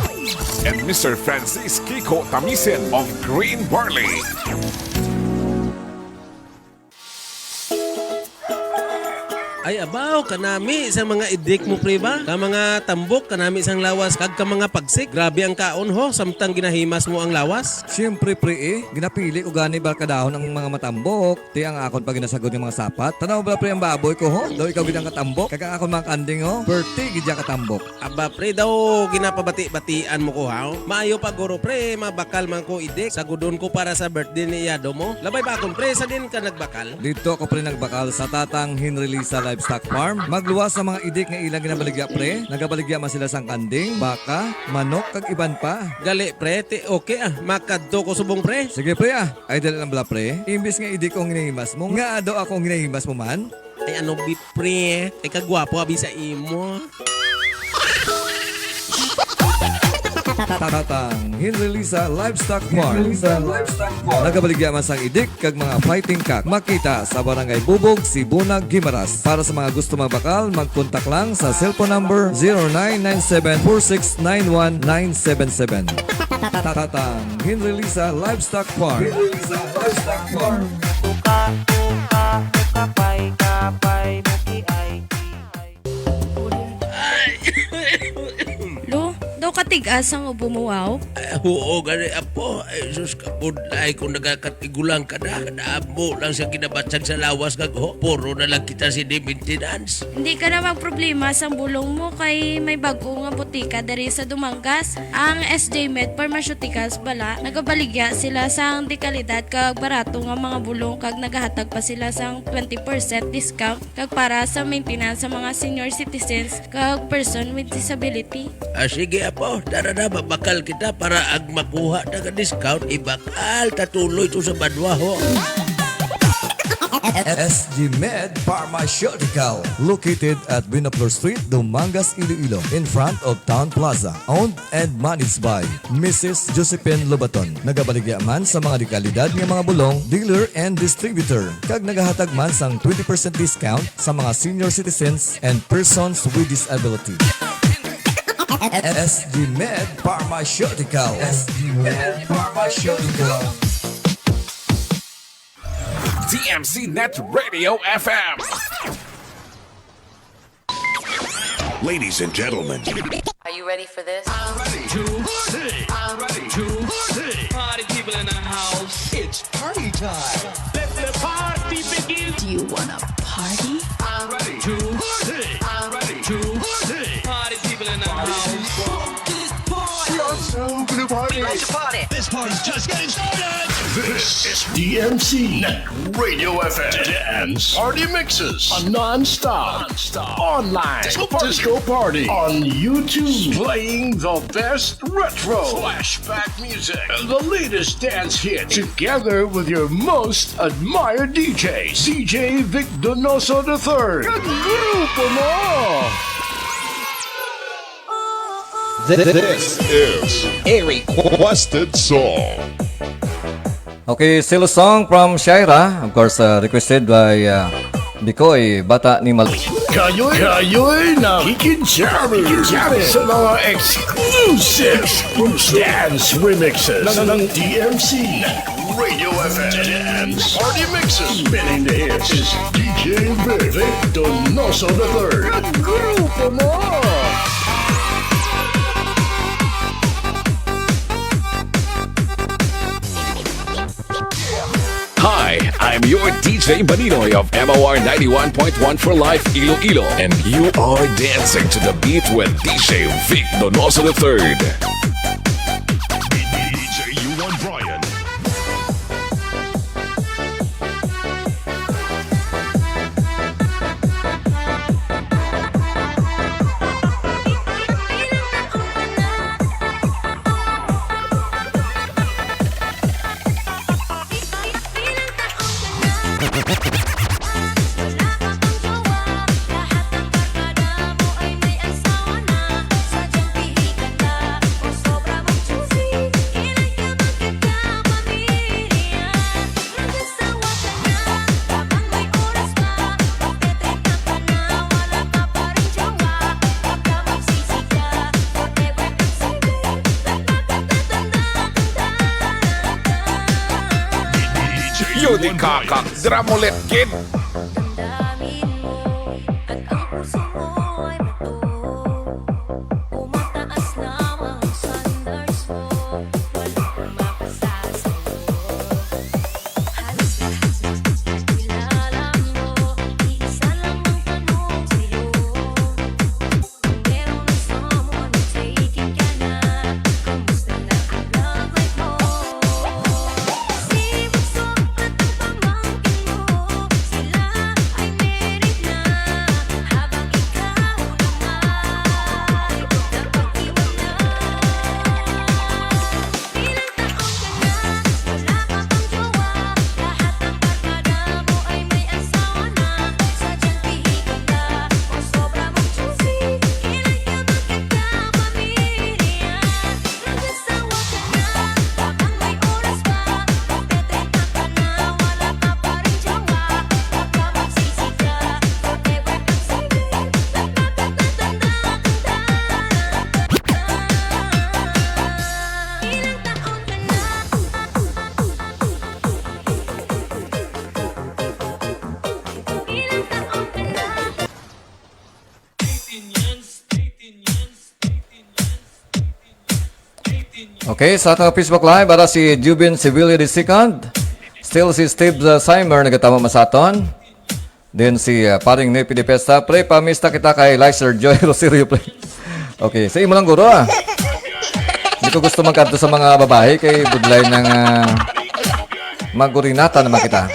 and Mister Francis Kiko Tamisen of Green Barley. Ay, abaw, kanami sa mga idik mo, pre, ba? Ka mga tambok, kanami sang lawas, kag ka mga pagsik. Grabe ang kaon, ho, samtang ginahimas mo ang lawas. Siyempre, pre, eh. Ginapili ko gani barkadahon ang mga matambok. Ti ang akon pa ginasagod nga mga sapat. Tanaw ba, pre, ang baboy ko, ho? Daw ikaw gid ang katambok. Kag ang akon mga kanding, ho? Perti gid ya katambok. Aba, pre, daw ginapabati-batian mo ko, ha? Maayo pa, guro, pre, mabakal man ko idik. Sagudon ko para sa birthday ni Yado mo. Labay ba akon, pre, sa din ka nagbakal? Dito ako, pre, nagbakal sa Tatang Henry Lisa Livestock Farm. Magluwas sa mga idik nga ilang ginabaligya, pre. Nagabaligya man sila sang kanding, baka, manok, kag iban pa. Gali, pre, ti okay, ah. Makadto ko subong, pre. Sige, pre, ah. Ay, dali lang bala, pre. Imbis nga idik ko ang ginahimas mo, nga ado ako ang ginahimas mo man. Ay, ano, bi, pre? Ay, kagwapo, abi, sa imo. Tatang Henry Lisa Livestock Farm. Nagabaligya man sang idik kag mga fighting cock. Makita sa Barangay Bubog, Sibuna, Guimaras. Para sa mga gusto magbakal, mag-contact lang sa cellphone number zero nine nine seven four six nine one nine seven seven. Tatang Henry Lisa Livestock Farm. Henry Lisa Livestock Farm. Buka, buka, bukapay, kapay, bukiay, kiay. Lo, daw katigas ang ubo mo, wow. Ay, oo, gani, apo. Ay, sus, kabudlay kung nagakatigulang ka na. Kadamo lang sa ginabatsag sa lawas kag, ho, puro na lang kita sini maintenance. Hindi ka na magproblema sang bulong mo kay may bag-o nga botika diri sa Dumangas. Ang S J Med Pharmaceuticals bala nagabaligya sila sang dekalidad kag barato nga mga bulong kag nagahatag pa sila sang twenty percent discount kag para sa maintenance sa mga senior citizens kag person with disability. Ah, sige, apo, tara na, mabakal kita para ang makuha na nga discount, ibakal ta tuloy to sa banwa, ho. S G Med Pharmaceutical, located at Buenaflor Street, Dumangas, Iloilo, in front of Town Plaza. Owned and managed by Missus Josephine Lobaton. Nagabaligya man sa mga dekalidad nga mga bulong, dealer and distributor, kag nagahatag man sang twenty percent discount sa mga senior citizens and persons with disability. S G Med Pharmaceutical. S G Med Pharmaceutical. T M C Net Radio F M. Ladies and gentlemen. Are you ready for this? I'm ready to party. I'm ready to party. Party people in the house. It's party time. Let the party begin. Do you wanna party? I'm ready to party. I'm ready to party. Party people in the house. This party. We like to party. This party's just getting started. This is D M C Net Radio F M. Dance party mixes. A non-stop, non-stop online disco party. Disco party on YouTube. Playing the best retro, flashback music, and the latest dance hits. Together with your most admired D J, D J Vic Donoso the third. Kag grupo mo! This is a requested song. Okay, still a song from Shaira, of course, uh, requested by, uh, Bikoy, Bata ni Mal- Kayo'y, kayo'y nakikijammers sa mga exclusive dance remixes ng, ng D M C Radio F M Dance Party Mixes. Spinning the hits is D J Vic Donoso the third. Grupo mo! Hi, I'm your D J Maninoy of M O R ninety-one point one for Life Iloilo, and you are dancing to the beat with D J Vic Donoso the third. D J U one Brian. Yun, di kakak. Dira mo ulit, kid. Damdamin mo at ang puso mo ay mato. Umataas na ang standards mo. Walang makasasalo. Halos lahat ng kilala mo, iisa lang ang tanong sa'yo. Meron na someone na taking ka na. Kumusta na ang love life mo? Si Bunso at ang pamangkin mo, sila ay married na. Habang ikaw naman, nakapag-iwan na. Ilang taon ka na, wala ka pang jowa. Lahat ng barkada mo ay may asawa na. Sadyang pihit ka o sobra mong choosy. Kailan ka magkakapamilya? Nag-asawa ka na, habang may oras pa. Magte-trenta ka na, wala ka pa rin jowa. Baka magsisi ka, forever kang single. Nagkakatatanda-tanda na. Ilang taon ka na? Ilang taon ka na? Okay, sa atong Facebook Live, ara si Jubin Sevilla the second. Still si Steve uh, Simer, nagatama man sa aton. Then si uh, paring Nepi de Pesta, pre, pamista kita kay Lizer Joy Rosario, pre. Okay, sa imo lang guro ah. Hindi ko gusto magkadto sa mga babae kay budlay nang uh, magurinata naman kita.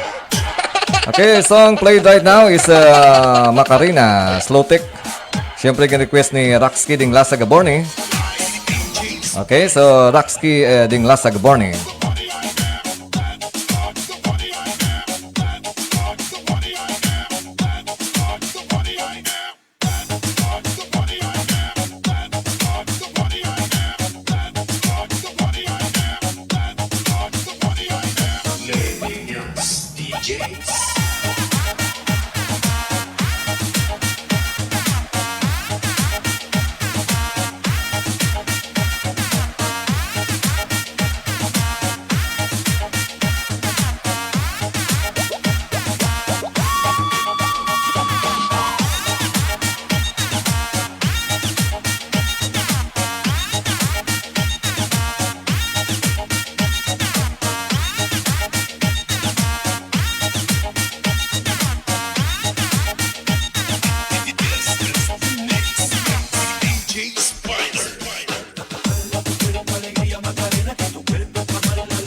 Okay, song played right now is uh, Macarena, Slow Tick. Siyempre, gin-request ni Roxky Dinglasag Aborni. Okay, so Roxky uh, Dinglasag Aborni.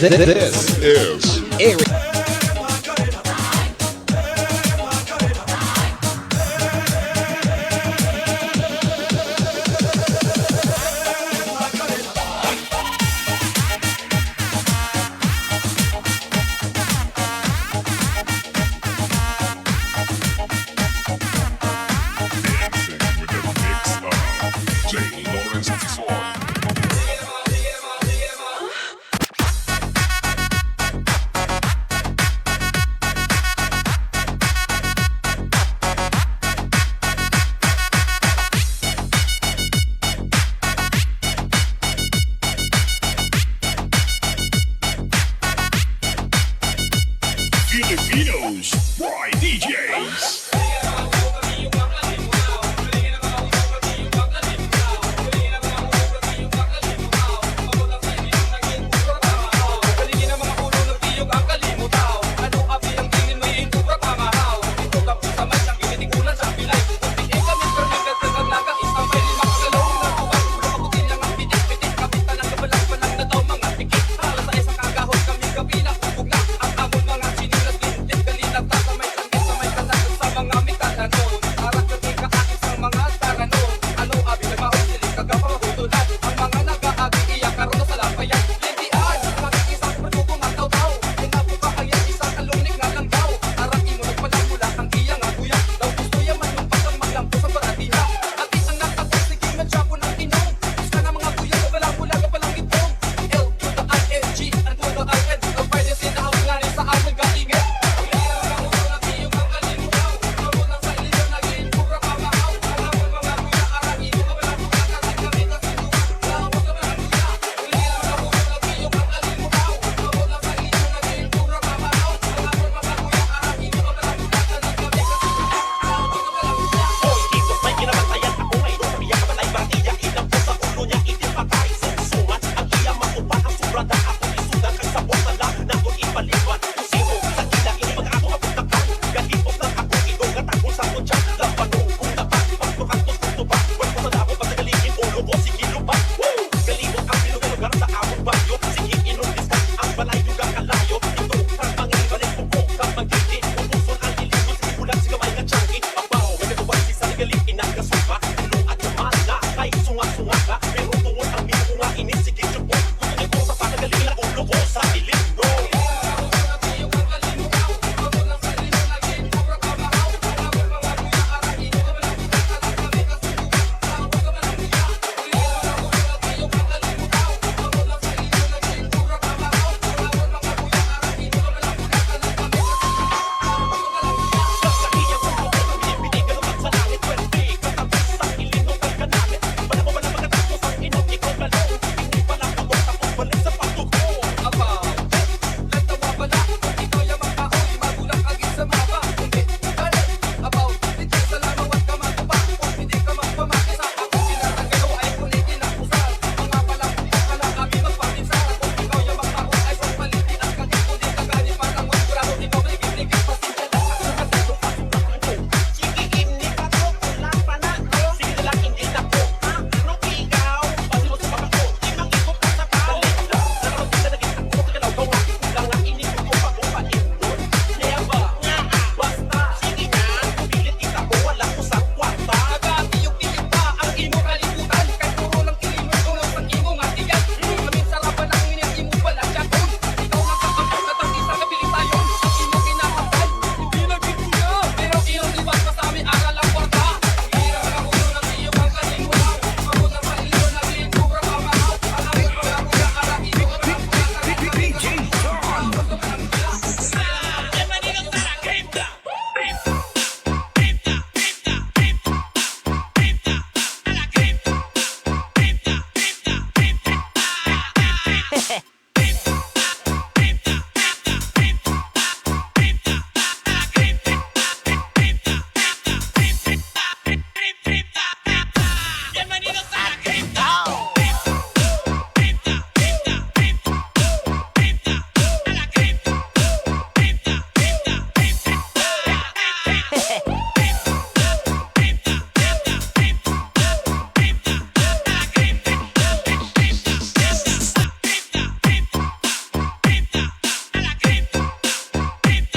This is Eric.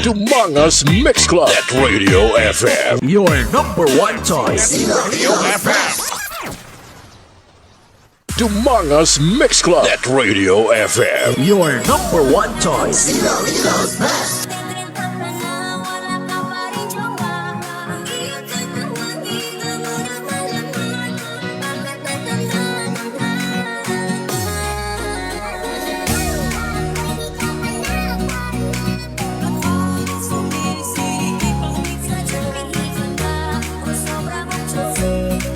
Dumangas Mix Club at Radio F M. Your number one choice. Radio F M. Dumangas Mix Club at Radio F M. Your number one choice.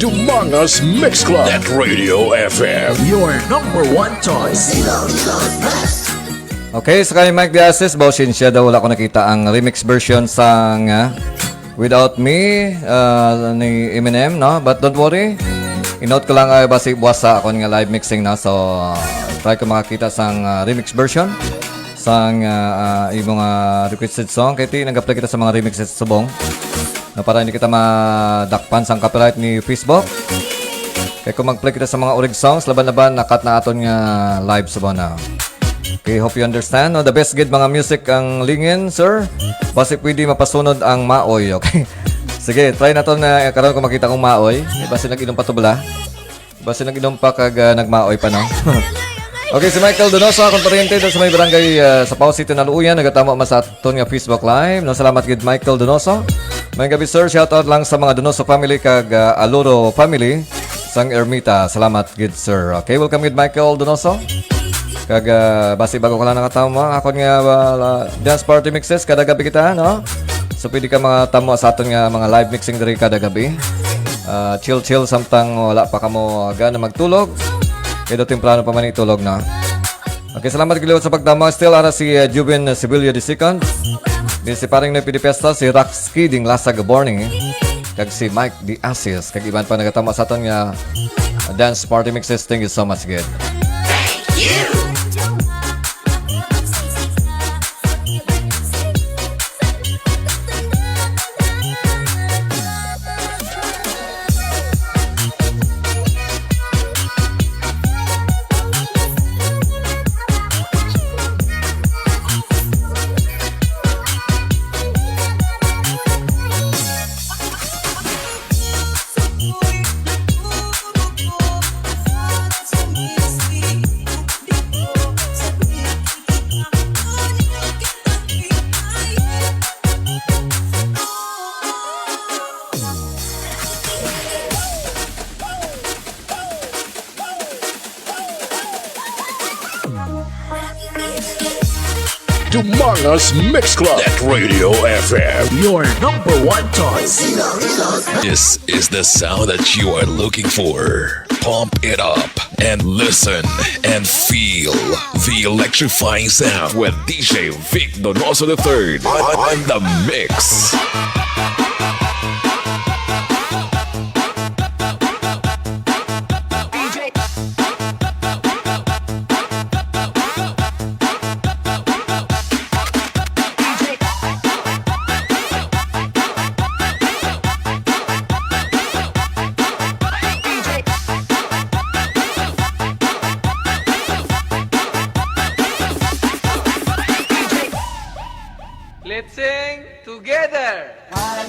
Dumangas Mix Club at Radio F M. Your number one choice. Okay, sa kay Mike De Asis, baw siya daw wala ko nakita ang remix version sang, ah, Without Me, ah, ni Eminem, no? But don't worry, inout ko lang ay basi buwas sa akon nga live mixing, no? So, try ko makakita sang, ah, remix version sang, ah, ah, imo nga requested song. Kay ti, nag-apply kita sa mga remixes subong. No, para hindi kita madakpan sang copyright ni Facebook. Kay kung mag-play kita sa mga urig songs, laban-laban, nakat na aton nga live subong na. Okay, hope you understand. No, the best gid mga music ang lingin, sir. Basi pwede mapasunod ang maoy, okay? Sige, try naton na karon kung makita kong maoy. Basi nag-inom pa to bala. Basi nag-inom pa kag, ah, nagmaoy pa, no? Okay, si Michael Donoso, akong paryente, doon sa may barangay, ah, sa Pao City, Naluuyan, nagatamo man sa aton nga Facebook Live. No, salamat gid, Michael Donoso. May gabi, sir. Shout out lang sa mga Donoso family kag, ah, Aluro family sang Ermita. Salamat gid, sir. Okay, welcome gid, Michael Donoso. Kag, ah, basi bago ka lang nakatamo, akon nga, ah, dance party mixes kada gabi kita, no? So, pwede ka makatamo sa aton nga mga live mixing diri kada gabi. Ah, chill-chill samtang wala pa kamo gana magtulog. Kay daw temprano pa man itulog na. Okay, salamat gid sa pagtama. Still, ara si, uh, Juven Sibilio the second. Din si Paring Noy Pidipesta, si Rax Kidding Lasag Borning, kag si Mike the Assist. Kag iban pa nagatama sa aton nga dance party mixes. Thank you so much, gid. Dumangas Mix Club at Radio F M. Your number one choice. This is the sound that you are looking for. Pump it up and listen and feel the electrifying sound with D J Vic Donoso the third on, on the mix. Let's sing together. Let's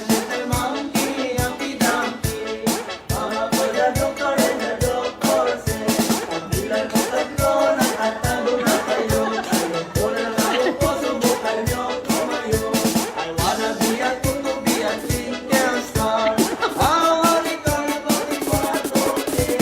sing together.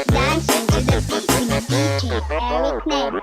Dancing to the beat with D J Eric May.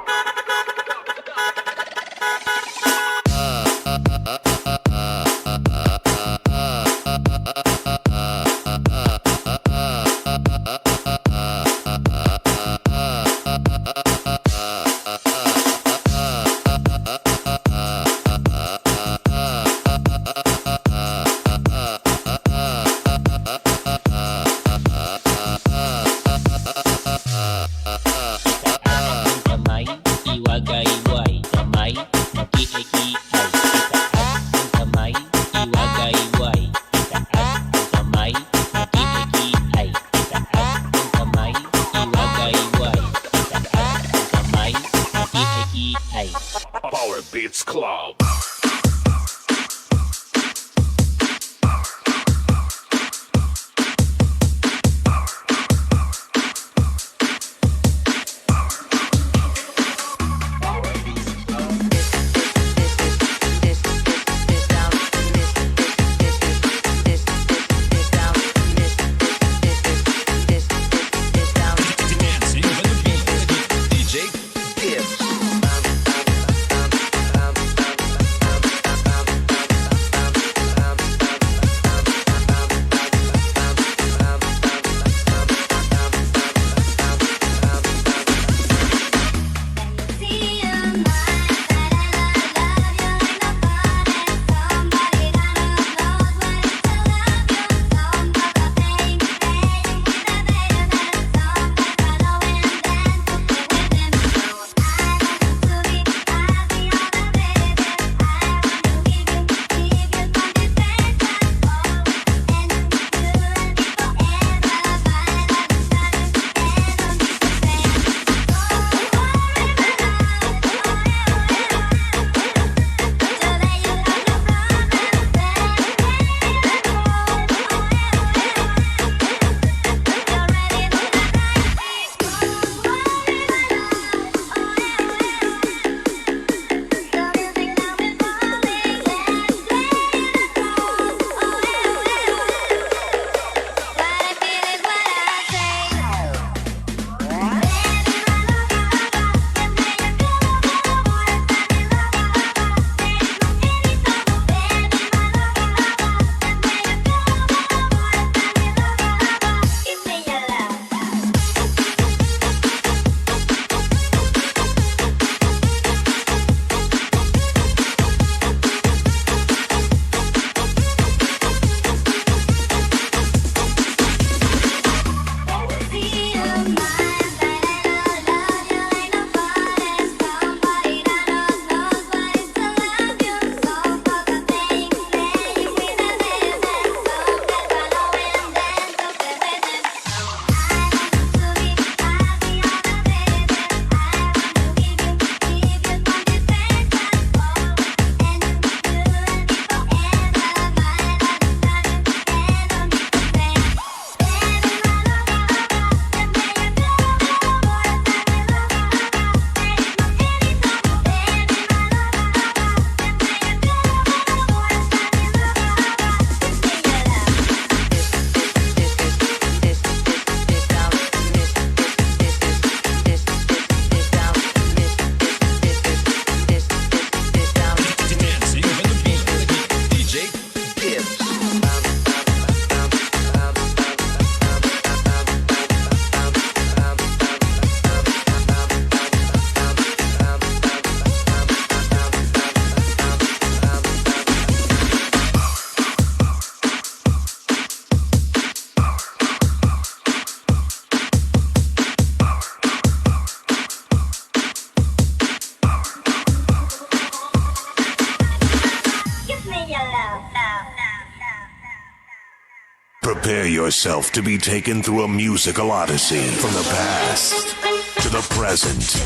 yourself to be taken through a musical odyssey from the past to the present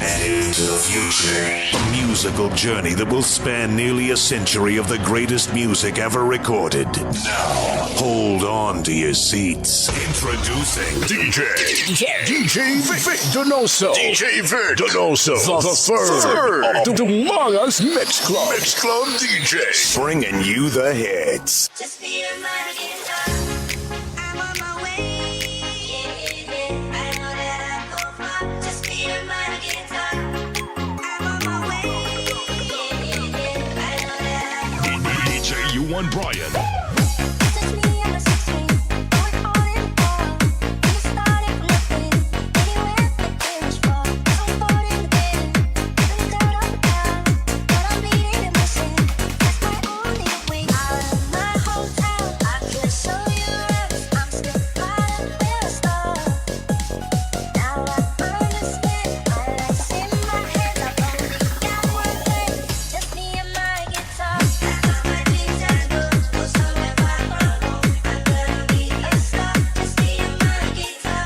and into the future. A musical journey that will span nearly a century of the greatest music ever recorded. Now, hold on to your seats. Introducing D J, D J Vic Donoso, D J Vic Donoso the third, the Mangas Mix Club, Mix Club D J, bringing you the hits. Just me and my guitar. I'm on my way. Yeah, yeah, yeah. I know that I go far. Just me and my guitar. I'm on my way. Yeah, yeah, yeah. I know that I go far. D J Yuan Bryant. Just me and my sixteen, going all in all. We started from nothing. Anywhere the cameras fall. So far in the day. Couldn't turn up the dial. But I'm bleeding in my sin. That's my only way. Out of my hotel, I can't show you around. I'm still caught up in a star. Now I understand. My life's in my hands. I've only got one thing. Just me and my guitar. Pack up my things and go. Go somewhere far from home. I'm gonna be a star. Just me and my guitar.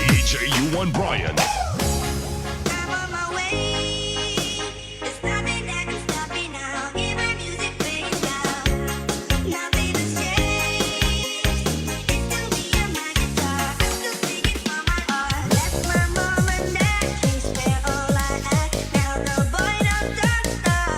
D J Yuan Bryant. I'm on my way. There's nothing that can stop me now. Hear my music playing loud. Nothing has changed. It's still me and my guitar. I still sing it from my heart. Left my mom and dad, chased where all I had. Now the boy done turned star.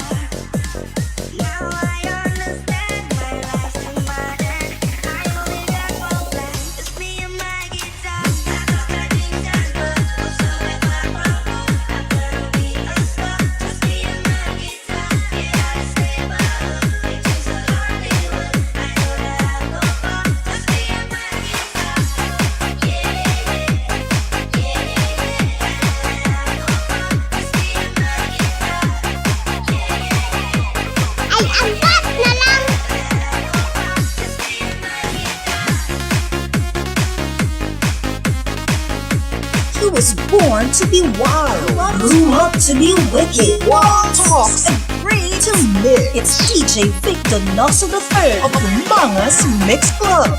Now I understand my life's too modern. I only got one plan. Just me and my guitar. Pack up my things and go. Go somewhere far from home. I'm gonna be a star. Just me and my guitar. Yeah, I stay above. It takes a Hollywood. I know that I'll go far. Just me and my guitar. Yeah, yeah, yeah. Ay, ang bas na lang! He was born to be wild, grew up to be wicked, wild talks and free to live. It's D J Vic Donoso the third of the Mangas Mix Club.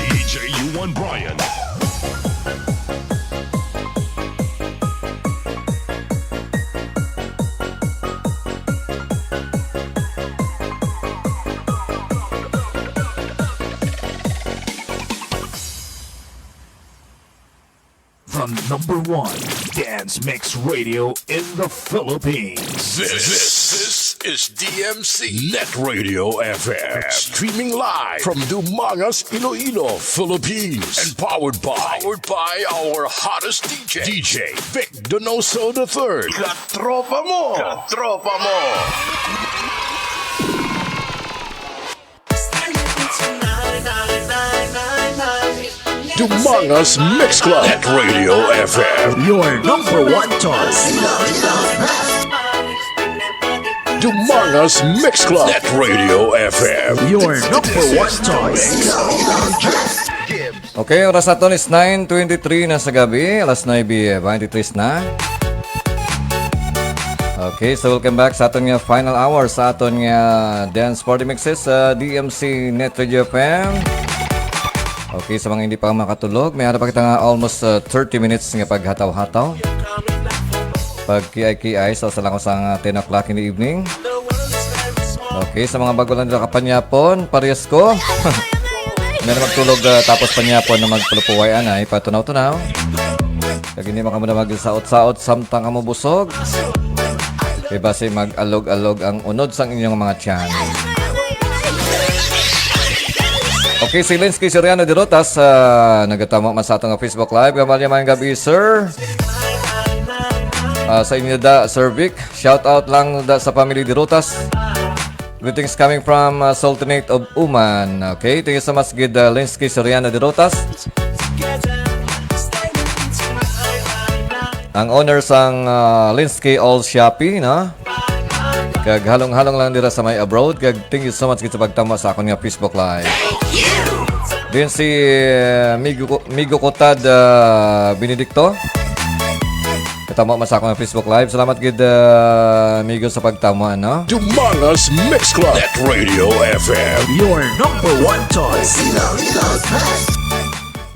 D J Yuan Bryant. The number one dance mix radio in the Philippines. This, this is D M C Net Radio F M. Streaming live from Dumangas, Iloilo, Philippines. And powered by, powered by our hottest D J, D J Vic Donoso the third. Katropa mo! Katropa mo! Dumangas Mix Club at Radio F M. Your number one choice. Dumangas Mix Club at Radio F M. Your number one choice. Okay, oras naton is nine twenty-three na sa gabi, alas nuebe twenty-three na. Okay, so welcome back sa aton nga final hour sa aton nga dance party mixes sa D M C Net Radio F M. Okay, sa mga hindi pa makatulog, may ara pa kita nga almost, uh, thirty minutes nga paghataw-hataw. Pag-kiay-kiay, so sa langos ang, uh, ten o'clock in the evening. Okay, sa mga bago lang dito kapanyapon, parehas ko. May na magtulog, uh, tapos panyapon na magpalupuway, anay, patunaw-tunaw. Kag hindi man kamo na magsaot-saot samtang kamo busog. Kay basi mag-alog-alog ang unod sang inyong mga tiyan. Okay, si Linsky Soriano de Rotas, ah, nagatamo man sa atong Facebook Live. Gamaliya, maayong gabi, sir. Ah, sa inyo da, Sir Vic. Shout out lang da sa family de Rotas. Greetings coming from, uh, Sultanate of Oman. Okay, thank you so much, gid, uh, Linsky Soriano de Rotas. Ang owner sang, uh, Linsky All Shopee, no? Kag halong-halong lang dira sa may abroad. Kag thank you so much, gid, sa pagtama sa akon nga Facebook Live. Din si, uh, Migo, Migo Kotad, uh, Benedicto. Katama man sa akong Facebook Live. Salamat gid, ah, amigo, sa pagtama, no? Dumangas Mix Club at Radio F M. Your number one choice.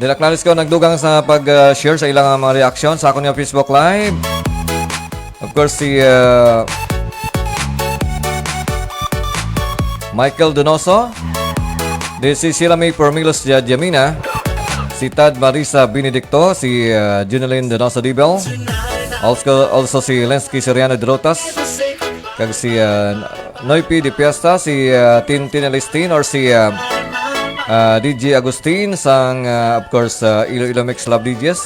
Dela Clarisco nagdugang sa pag, ah, share sa ilang mga reaction sa akong Facebook Live. Of course, si, ah, Michael Donoso. Di si Sheila May Pormilos Diamina, si Tad Marisa Benedicto, si, uh, Junelin Donoso Dibel, also, also si Lensky Soriano Drotas, kag si, uh, Noypi de Fiesta, si, uh, Tintin Elestin, or si, uh, uh, D J Agustin, sang, uh, of course, uh, Iloilo Mix Love D Js.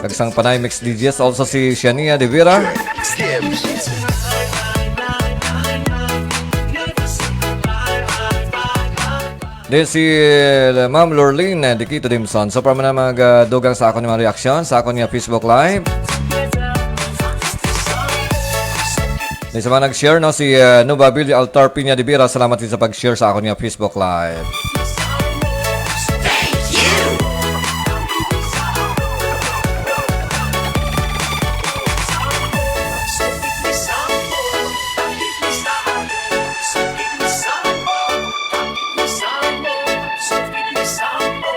Kag sang Panay Mix D Js, also si Shania de Vera. Then si, uh, Ma'am Lorlene, uh, Dikito Dimson. So, para man na mag, uh, dugang sa akon nga mga reaction sa akon nga Facebook Live. Then sa mga nag-share, no, si, uh, Nova Villa Altar Piña de Vera. Salamat din sa pag-share sa akon nga Facebook Live.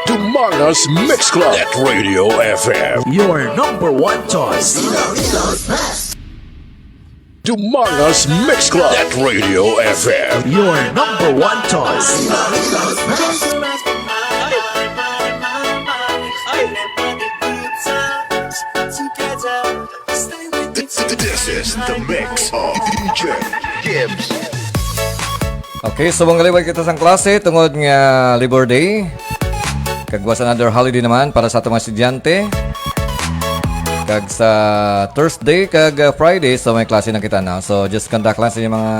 Dumangas Mix Club at Radio F M. Your number one choice. Dumangas Mix Club at Radio F M. Your number one choice. This is the mix of D J Gibbs. Okay, so mangliwat kita sang klase tungod nga Labor Day. Kag was another holiday naman para sa atong mga estudyante. Kag sa Thursday kag, uh, Friday, so may klase na kita na. So just contact lang sa inyong mga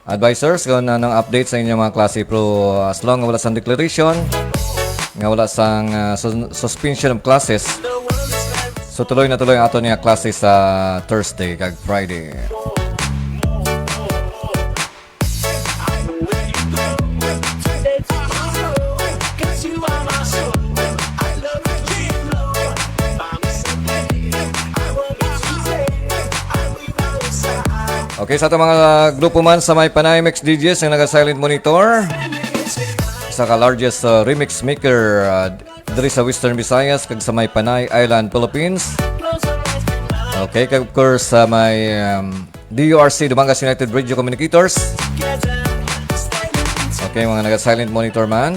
advisors kung anong update sa inyong mga klase. Pero as long nga wala sang declaration, nga wala sang, uh, sus-, suspension of classes, so tuloy na tuloy ang aton nga klase sa Thursday kag Friday. Okay, sa atong mga grupo man sa may Panay Mix D Js nga naga-silent monitor, isa ka largest, uh, remix maker, uh, diri sa Western Visayas kag sa may Panay Island, Philippines. Okay, kag of course, sa may, um, D U R C, Dumangas United Radio Communicators. Okay, mga naga-silent monitor man.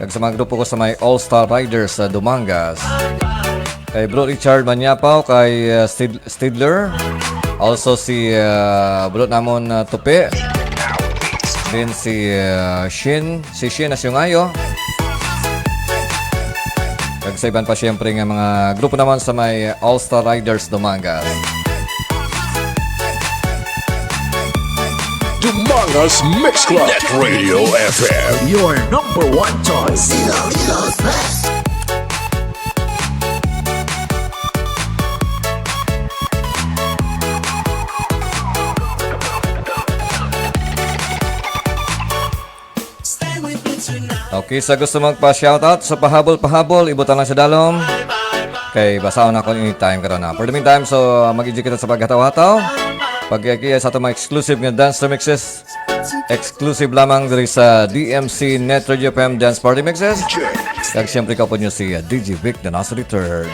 Kag sa mga grupo ko sa may All Star Riders sa Dumangas. Kay Bro Richard Manyapaw, kay, uh, Stid-, Stidler. Also si, uh, Bro namon, uh, Tupi. Then si, uh, Shin, si Shin Asyungayo. Kag sa iban pa, siyempre, nga mga grupo naman sa may All Star Riders Dumangas. Dumangas Mix Club at Radio F M. Your number one choice. Ilocos Best. Okay, sa gusto magpa-shoutout, sa pahabol-pahabol, ibutang lang sa dalom. Kay basaon ako anytime karon na. For the meantime, so, mag-enjoy kita sa paghataw-hataw. Pagkikiya sa atong mga exclusive nga dance remixes. Exclusive lamang diri sa D M C Net Radio F M Dance Party Mixes. Kag siyempre, kaupod nyo si, uh, D J Vic Donoso the third.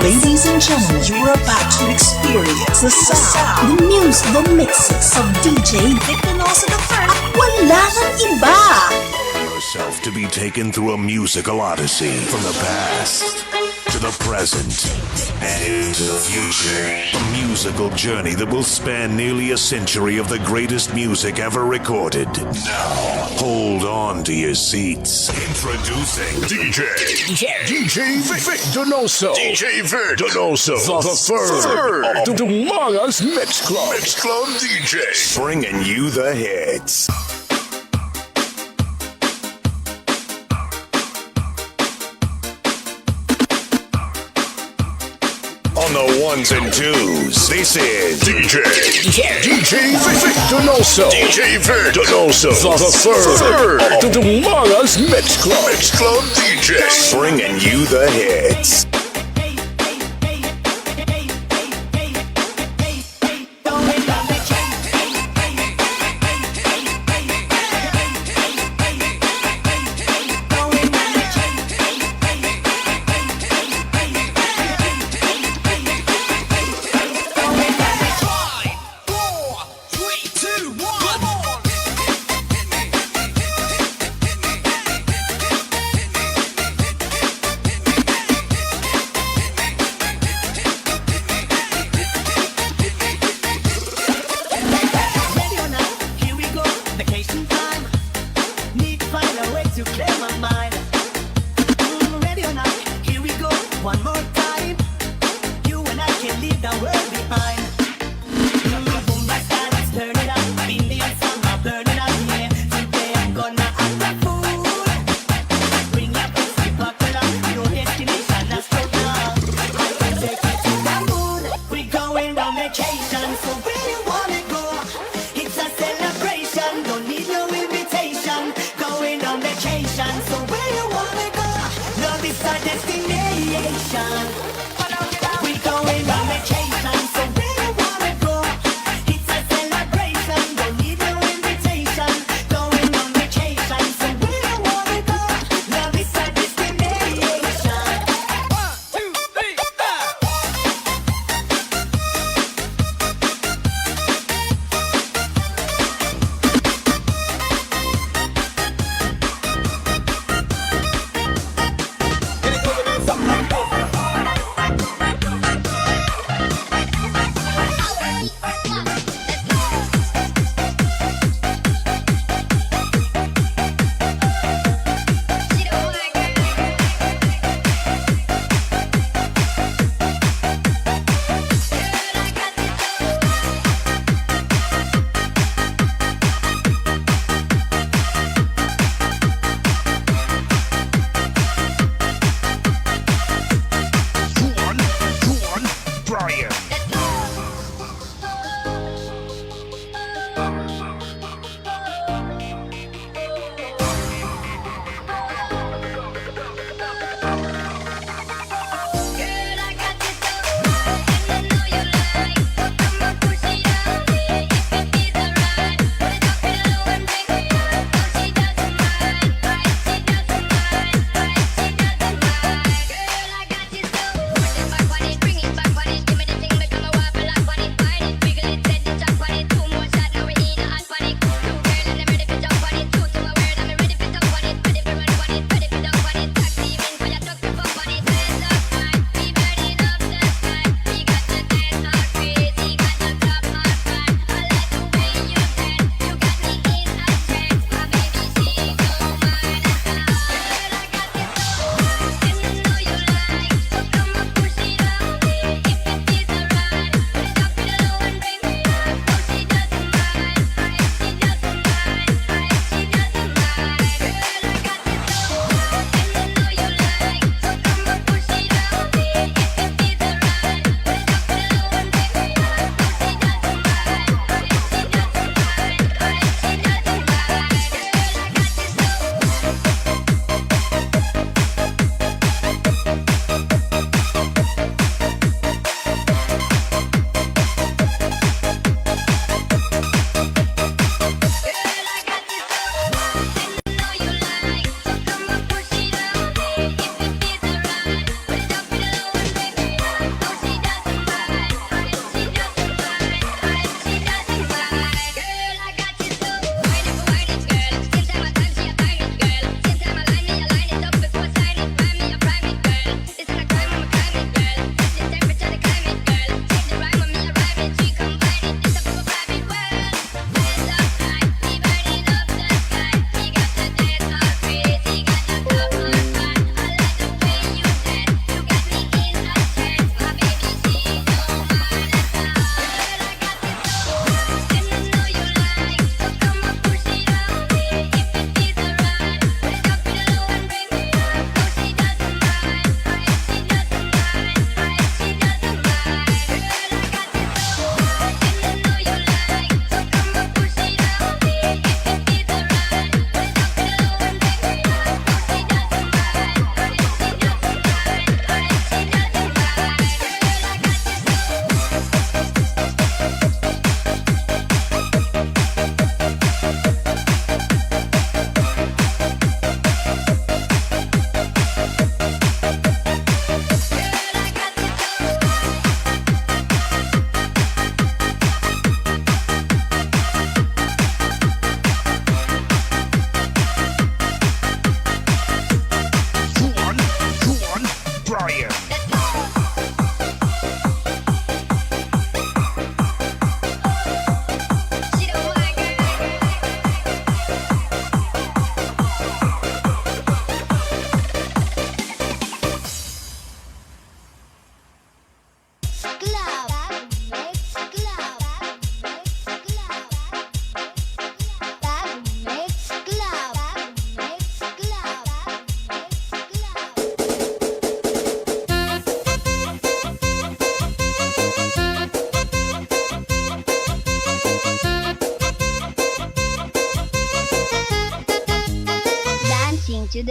Ladies and gentlemen, you're about to experience the sound, the music, the mixes of D J Vic Donoso the first. At wala nang iba. Yourself to be taken through a musical odyssey from the past to the present and into the future. A musical journey that will span nearly a century of the greatest music ever recorded. Now, hold on to your seats. Introducing D J, D J Vic, Vic Donoso, D J Vic Donoso the third, the third, the Dumangas Mix Club, Mix Club D J, bringing you the hits. On the ones and twos, this is D J, D J, D J Vic Donoso, D J Vic Donoso the third, the Dumangas Mix Club, Mix Club D J, bringing you the hits. Ready or not, here we go. Vacation time. Need find a way to clear my mind. Mm, ready or not, here we go. One more time. You and I can leave the world behind. Mm, boom, basta, let's turn it up. Been the summer burning up here. Today I'm gonna act a fool. Bring your best, we buckle up. Your destination, let's go now. I can take you to the moon. We going on vacation, so where you wanna go? It's a celebration, don't need no invitation. Going on vacation, so where you wanna go? Love is our destination. We going on vacation, so where you wanna go? It's a celebration, don't need no invitation. Going on vacation, so where you wanna go? Love is our destination. One, two, three, four.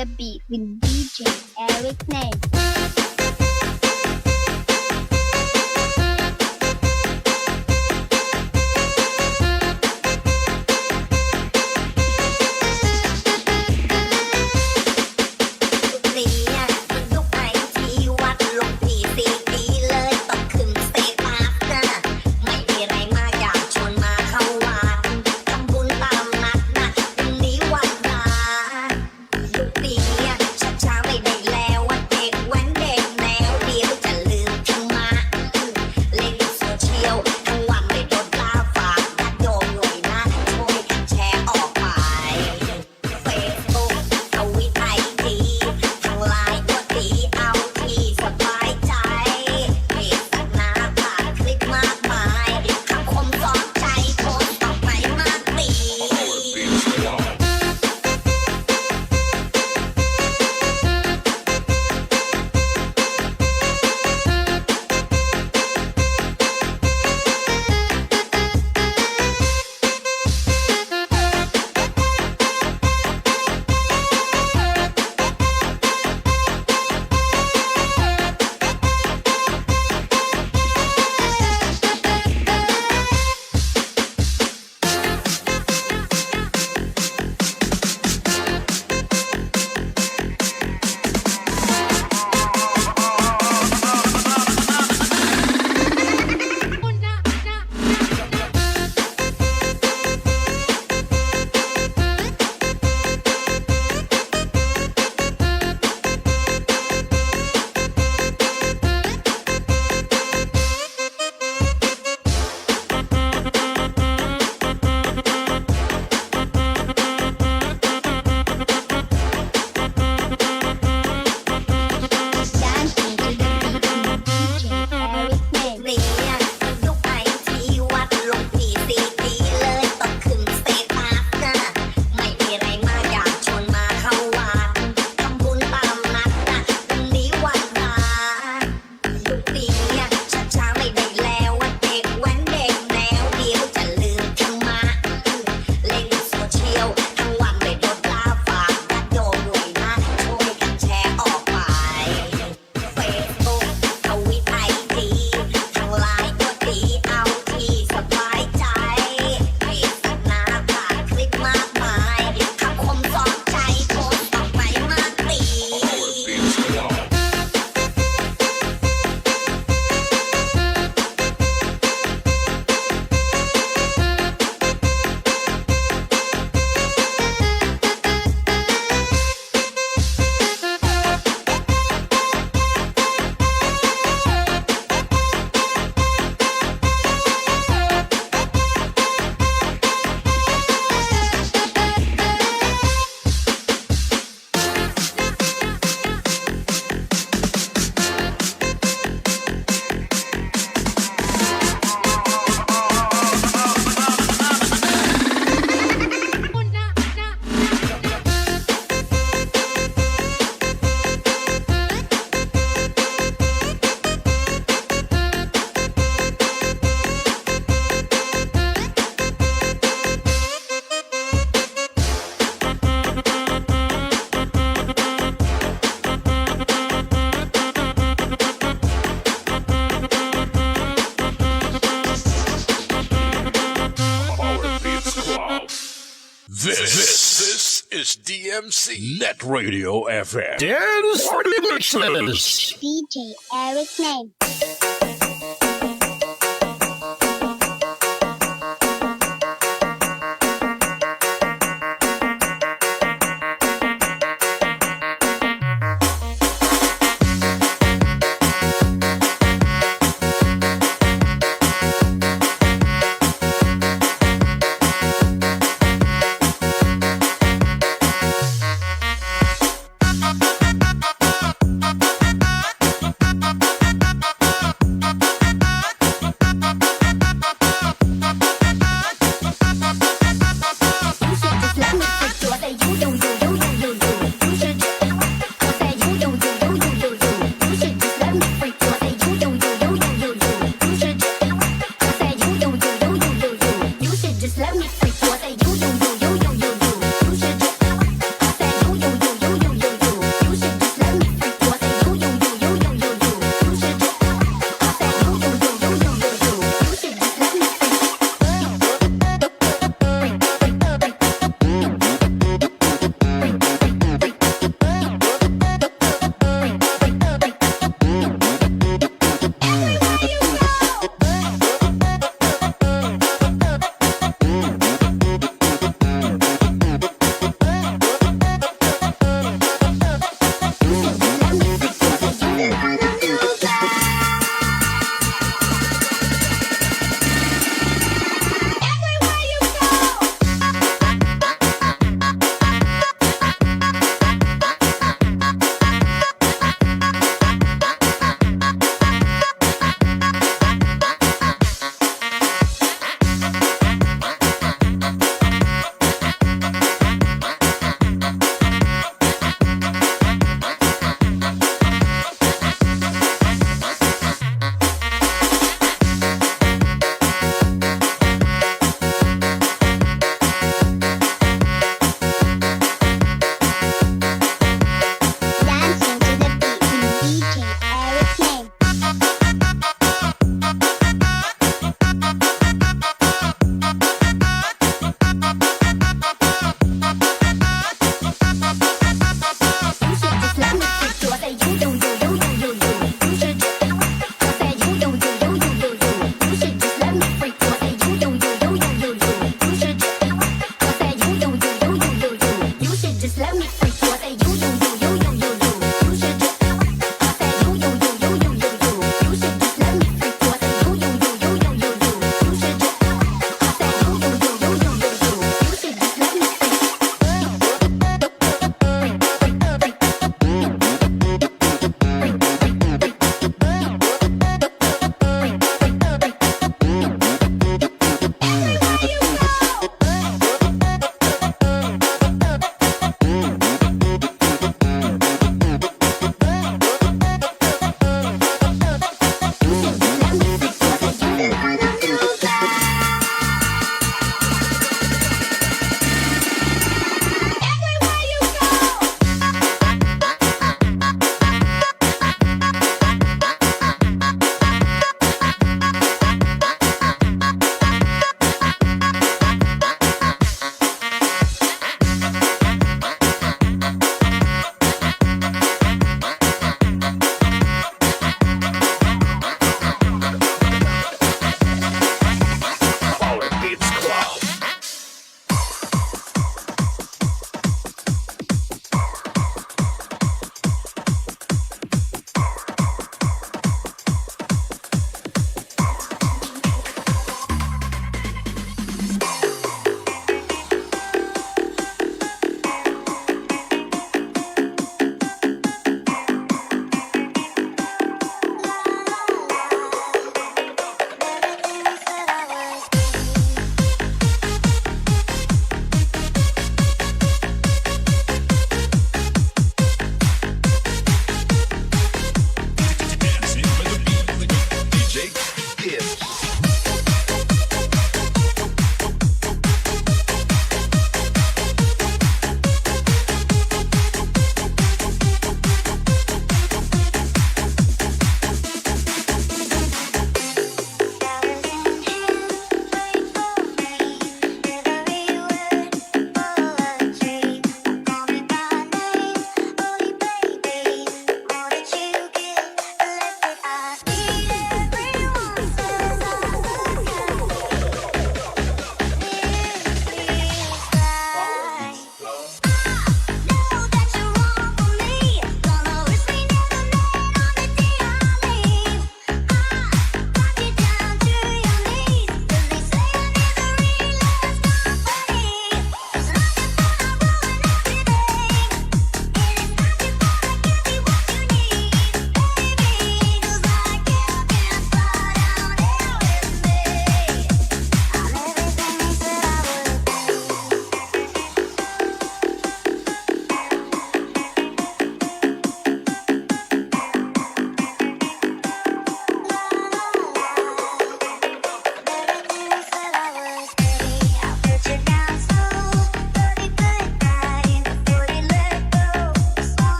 The Beat with D J Eric Name. This, this is D M C Net Radio F M. Dance Remixes. D J Eric Name.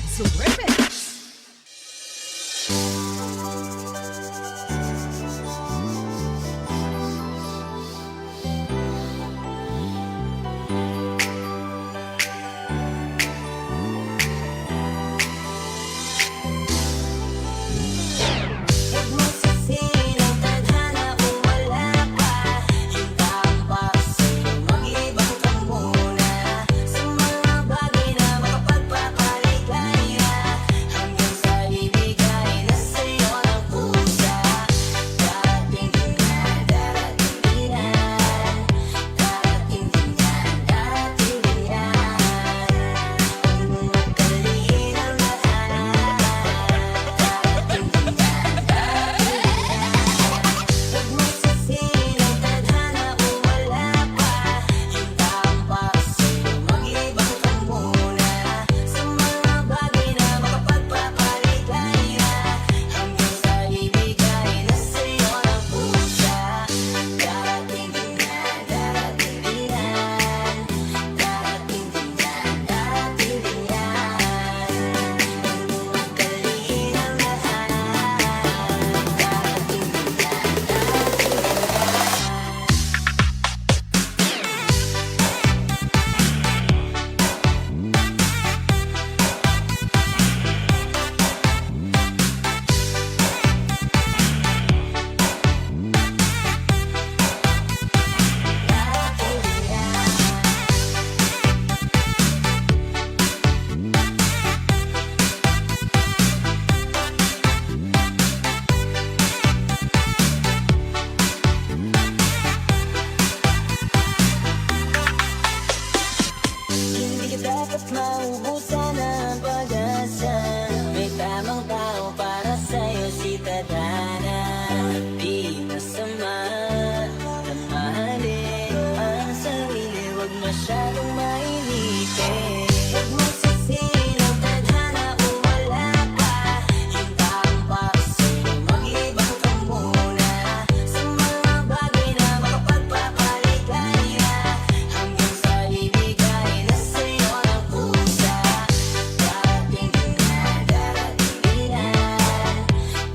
Super Pets. Hindi ka dapat maubusan ng pag-asa. May tamang tao para sa'yo, si Tadhana. Di masama na mahalin ang sarili, wag masyadong mainitin. Huwag magsisi ng tadhana kung wala pa. Yung taong para sa'yo, maglibang ka muna sa mga bagay na makapagpapaligaya. Hanggang sa ibigay na sa'yo ng kusa. Darating din yan, darating din yan.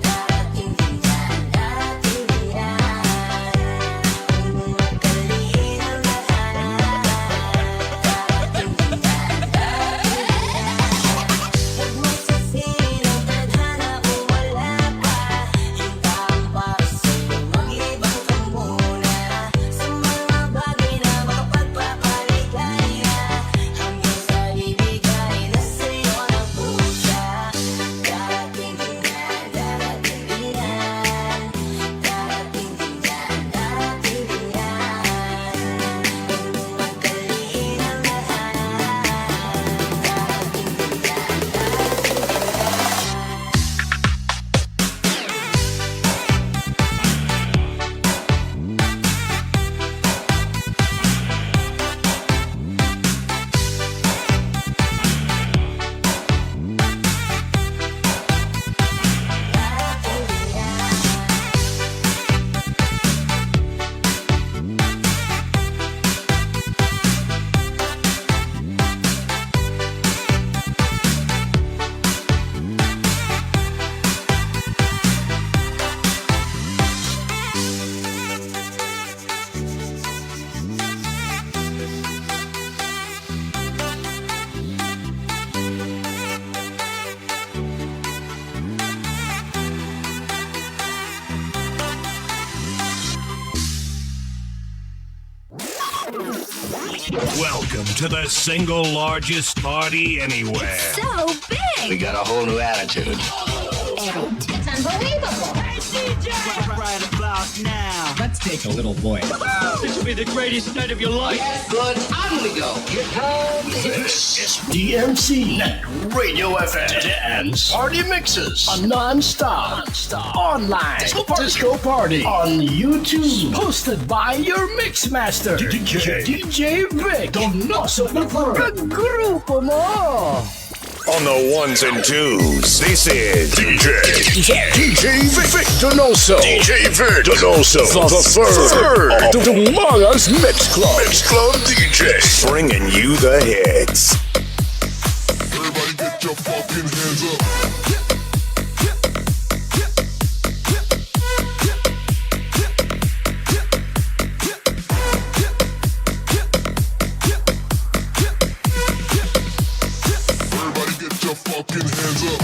Darating din yan, darating din yan. Huwag mong madaliin ang lahat. Darating din yan, darating din yan. Huwag magsisi ng tadhana kung wala pa. Yung taong para sa'yo, maglibang ka muna sa mga bagay na makapagpapaligaya. Hanggang sa ibigay na sa'yo ng kusa. Darating din yan, darating din yan. Darating din yan, darating din yan. Huwag mong madaliin ang lahat. Darating din yan, darating din yan. Welcome to the single largest party anywhere. So big. We got a whole new attitude. It's unbelievable. Right about now. Let's take a little voice. This will be the greatest night of your life. Good, on we go. This is D M C Net Radio F M. Dance party mixes. A non-stop, non-stop online disco party on YouTube. Hosted by your mix master, D J, D J Vic Donoso the third. Kagrupo mo. On the ones and twos, this is D J, D J Vic Donoso. D J Vic Donoso the third of the Mangas Mix Club. Mix Club D J. Bringing you the hits. Everybody get your Fucking hands up. Everybody get your fucking hands up.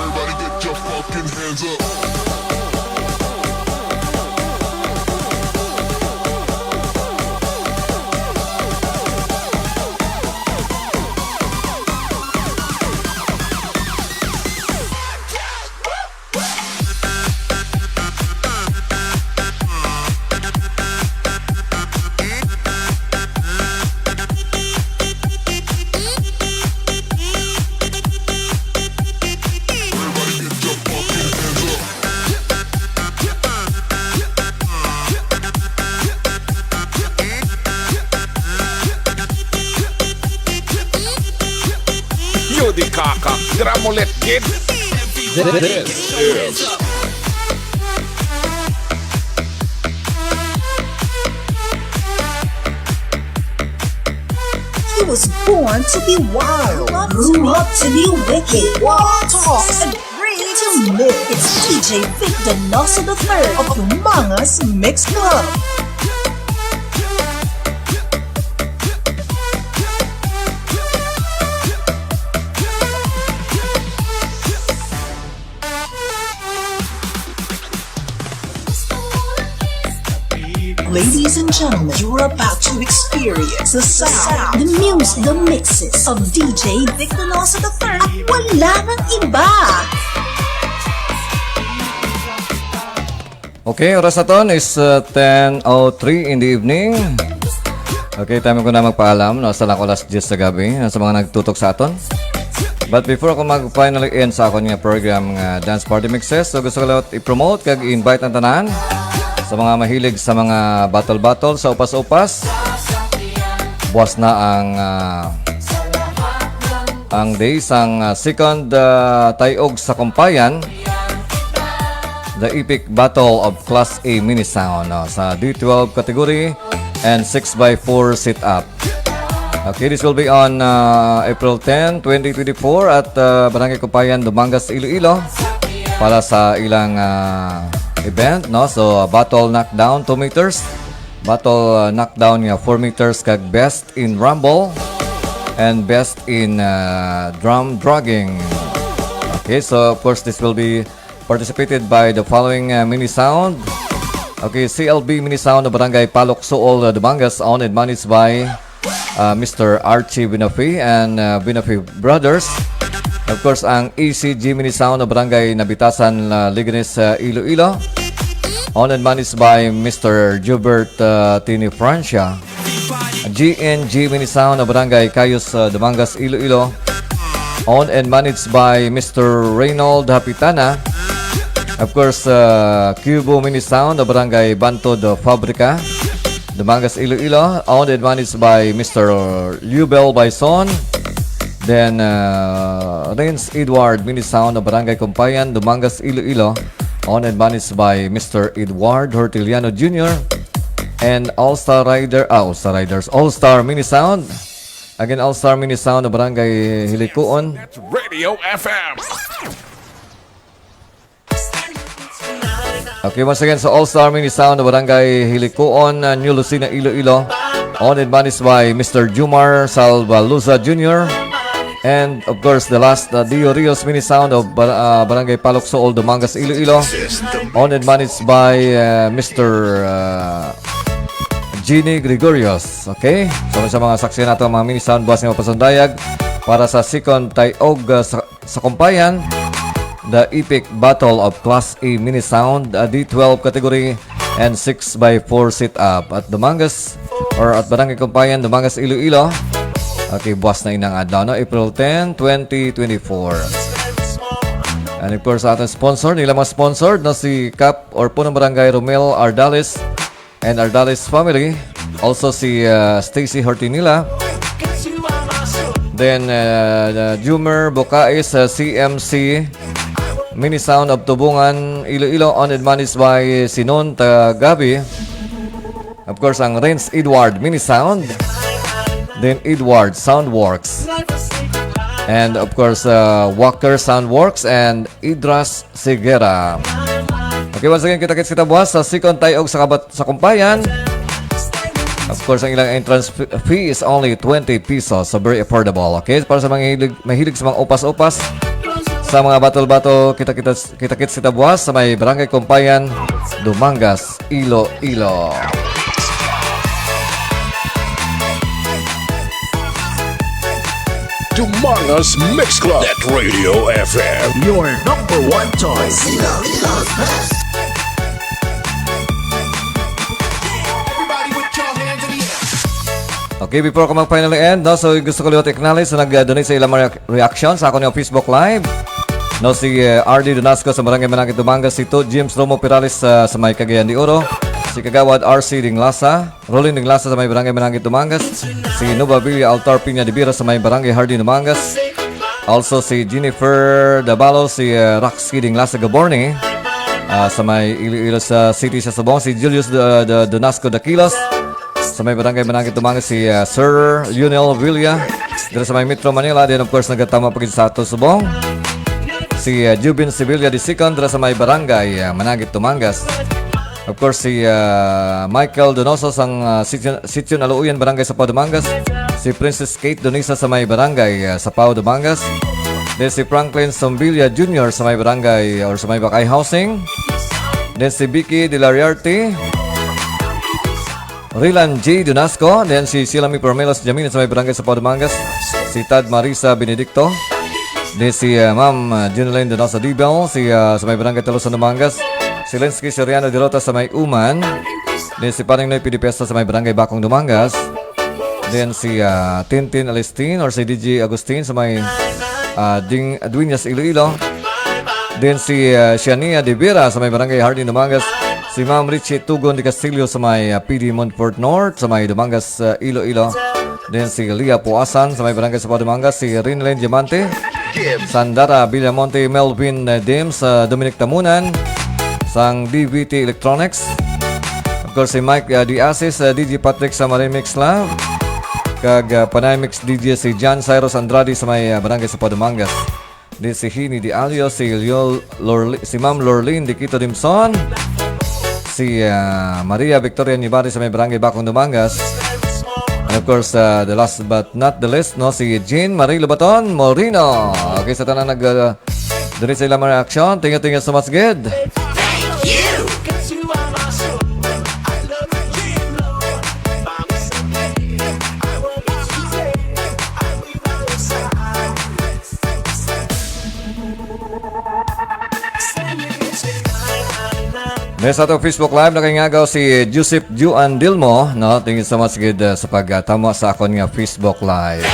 Everybody get your fucking hands up. Yo di kaka, gramolet kid. This is He was born to be wild, grew up to be wicked, raw talks, and free to live. It's D J Vic Donoso the third of Dumangas Mix Club. Ladies and gentlemen, you're about to experience the sound, the music, the mixes of D J Vic Donoso the third. At wala nang iba. Okay, oras naton is, uh, ten oh three in the evening. Okay, time ko na magpaalam, no? Sa lang alas diyes sa gabi, uh, sa mga nagtutok sa aton. But before ako mag-finally end sa akon nga program nga Dance Party Mixes, so gusto ko lang i-promote kag i-invite ang tanan sa mga mahilig sa mga batol-batol sa upas-upas. Buwas na ang, ah, ang day sang, ah, second, ah, Tayog sa Kumpayan, the epic battle of Class A mini sound, no, sa D twelve category and six by four setup. Okay, this will be on, uh, April ten, twenty twenty-four at, uh, Barangay Kumpayan, Dumangas, Iloilo para sa ilang, uh, event, no? So, uh, battle knockdown two meters, battle, uh, knockdown nga four meters, kag best in rumble and best in, uh, drum dragging. Okay, so of course this will be participated by the following, uh, mini sound. Okay, C L B Mini Sound of Barangay Palok Suol, uh, Dumangas, owned and managed by, uh, Mister Archie Binafi and, uh, Binafi Brothers. Of course, ang E C G Mini Sound of Barangay Nabitasan, uh, Leganes, uh, Iloilo, owned and managed by Mister Jubert, uh, Tini Francia. G N G Mini Sound of Barangay Cayos, uh, Dumangas, Iloilo, owned and managed by Mister Reynold Hapitana. Of course, uh, Cubo Mini Sound of Barangay Bantod, uh, Fabrica, Dumangas, Iloilo, owned and managed by Mister Lubel Baison. Then, uh, Renz Edward, Mini Sound of Barangay Kumpayan, Dumangas, Iloilo, owned and managed by Mister Edward Hortiliano Junior. And All Star Rider, ah, All Star Riders, All Star Mini Sound. Again, All Star Mini Sound of Barangay Hilikuon. That's Radio F M. Okay, once again, sa All Star Mini Sound, Barangay Hilikuon, uh, New Lucena, Iloilo. Owned and managed by Mister Jumar Salvaluza Junior. And, of course, the last, uh, Dio Rios Mini Sound of Bar-, uh, Barangay Palok Suol, Dumangas, Iloilo. Owned and managed by, uh, Mister, uh, Genie Gregorios. Okay? So, sa mga saksi nato, mga Mini Sound, buwas nga mapasundayag para sa second tie-og, uh, sa sa Kumpayan, the epic battle of Class A Mini Sound, uh, D twelve category, and six by four setup at Dumangas, or at Barangay Kumpayan, Dumangas, Iloilo. Okay, buwas na inang adlaw, no? April ten, twenty twenty-four. And of course, sa ating sponsor, nila mga sponsored, no? Si Kap or Punong Barangay Romel Ardales, and Ardales family. Also si, uh, Stacy Hortinila. Then, uh, uh, Jumer Bocais, uh, C M C, Mini Sound of Tubungan, Iloilo, owned and managed by Sinon Tagabi. Of course, ang Renz Edward Mini Sound. Then Edward Soundworks. And of course, uh, Walker Soundworks and Idras Sigera. Okay, once again, kita-kits kita buwas sa second tie-og sa kabat-, sa Kumpayan. Of course, ang ilang entrance f-, fee is only twenty pesos. So, very affordable. Okay? Para sa mga hilig, mahilig sa mga upas-upas, sa mga battle-battle, kita-kita, kita-kits kita buwas sa may Barangay Kumpayan, Dumangas, Iloilo. Dumangas Mix Club at Radio F M. Your number one choice. Iloilo's best. Okay, before ko mag-final end, no, so gusto ko liwat i-acknowledge sa nag-donate sa ilang mga reaction sa akon nga Facebook Live. No, si, eh, R D Donasco sa Barangay Manakit, Dumangas, si To James Romo Perales sa, sa may Cagayan de Oro, si Kagawad R C Dinglasa, Rolin Dinglasa sa may Barangay Manakit, Dumangas, si Nova Villa Altar Piña de Vera sa may Barangay Hardin, Dumangas, also si Jennifer Davalo, si, eh, Roxy Dinglasa Gaborne, ah, sa may Iloilo sa City sa Subong, si Julius Do-, Do-, Donasco Daquilos, sa may Barangay Manakit, Dumangas, si, ah, Sir Lionel Villa, dira sa may Metro Manila. Then, of course, nagatama pa gid sa ato subong, si, ah, Jubin Sevilla the second, dira sa may Barangay, ah, Manakit, Dumangas. Of course, si, ah, Michael Donoso sang, ah, Sitio, Sitio Naluuyan, Barangay Sapao, Dumangas. Si Princess Kate Donisa sa may Barangay, ah, Sapao, Dumangas. Then si Franklin Sombilia Junior sa may Barangay or sa may Bakay Housing. Then si Vicky Delariarte. Rilan J Donasco, then si Silami Permelos Jamino sa may Barangay Sapao, Dumangas, si Tad Marisa Benedicto, then si, ah, Ma'am, ah, Junilyn Donoso Dibel, si, ah, sa may Barangay Tolosan, Dumangas, si Lensky Soriano Dirota sa may Uman, then si Paring Noy Pidipesta sa may Barangay Bakong, Dumangas, then si, ah, Tintin Alistin or si D J Agustin sa may, ah, Ding-, Dueñas, Iloilo, then si, ah, Shania De Vera sa may Barangay Hardin, Dumangas, si Ma'am Richie Tugon de Castillo sa may, ah, P D Montfort North, sa may Dumangas, ah, Iloilo. Then si Lia Puasan sa may Barangay Sapao, Dumangas, si Rinlene Diamante, Sandara Villamonte, Melvin, ah, Dims, ah, Dominic Tamunan, sang D V T Electronics. Of course, si Mike, ah, Diasis, ah, D J Patrick sa Marimix Love, kag, ah, Panay Mix D J si John Cyrus Andrade sa may, ah, Barangay Sapao, Dumangas. Di si Hini Di Alio, si Lio-, Lorli-, si Ma'am Lorlene Di Quito Dimson, si, ah, Maria Victoria Nibari sa may Barangay Bakong, Dumangas. And of course, ah, the last but not the least, no, si Jean Marie Lobaton Moreno. Okay, sa tanan nag, ah, diri sa ilang mga reaksyon. Thank you, thank you so much, gid. Thank you. May sa ato Facebook Live, nakangagaw si Joseph Juan Dilmo, no? Thank you so much gid, uh, sa pagtamo sa akon nga Facebook Live.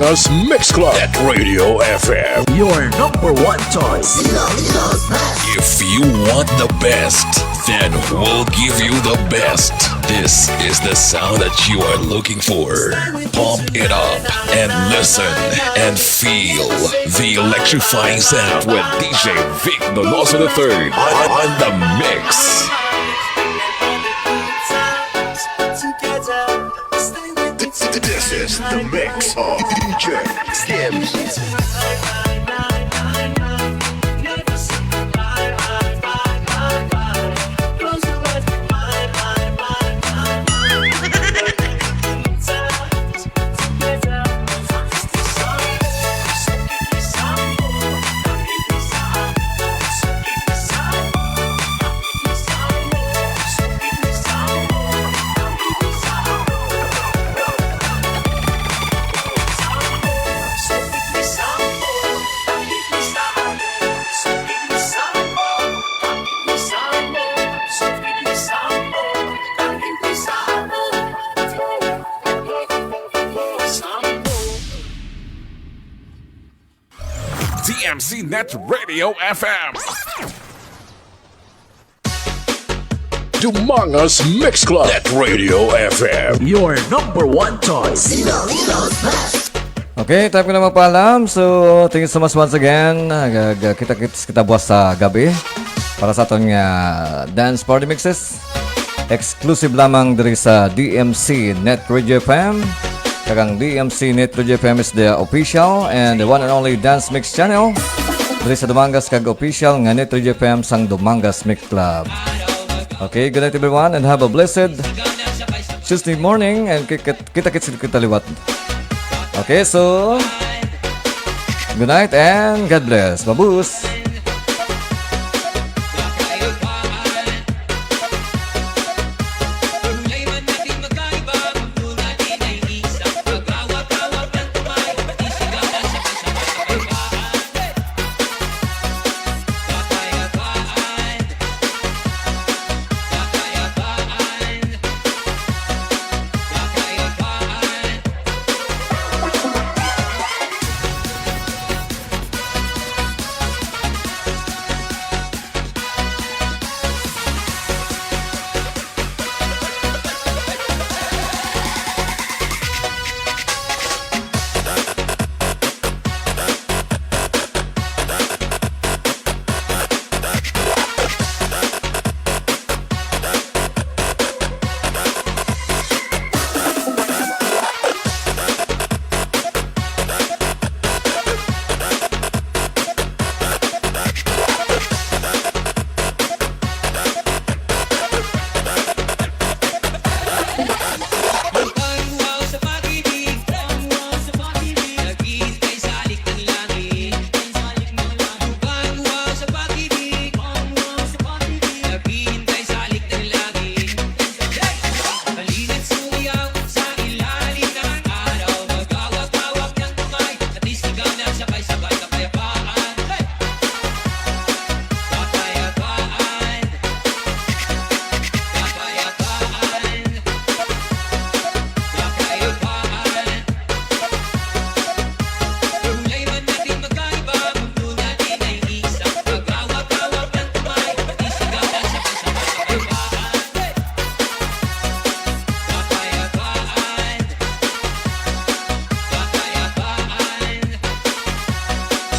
Us Mix Club at Radio F M. Your number one choice. If you want the best, then we'll give you the best. This is the sound that you are looking for. Pump it up and listen and feel the electrifying sound with D J Vic Donoso the third on, on the mix. This is the mix of D J Gibbs. D M C Net Radio F M. Dumangas Mix Club at Radio F M. Your number one choice. Okay, time ko na magpaalam. So, thank you so much once again. Nagkita-kits kita buwas sa gabi para sa aton nga dance party mixes. Exclusive lamang diri sa D M C Net Radio F M. Kag ang D M C Net Radio F M is the official and the one and only dance mix channel diri sa Dumangas kag official nga Net Radio F M sang Dumangas Mix Club. Okay, good night everyone and have a blessed Tuesday morning and ki-, ki-, kita-kits kita liwat. Okay, so good night and God bless. Mabus.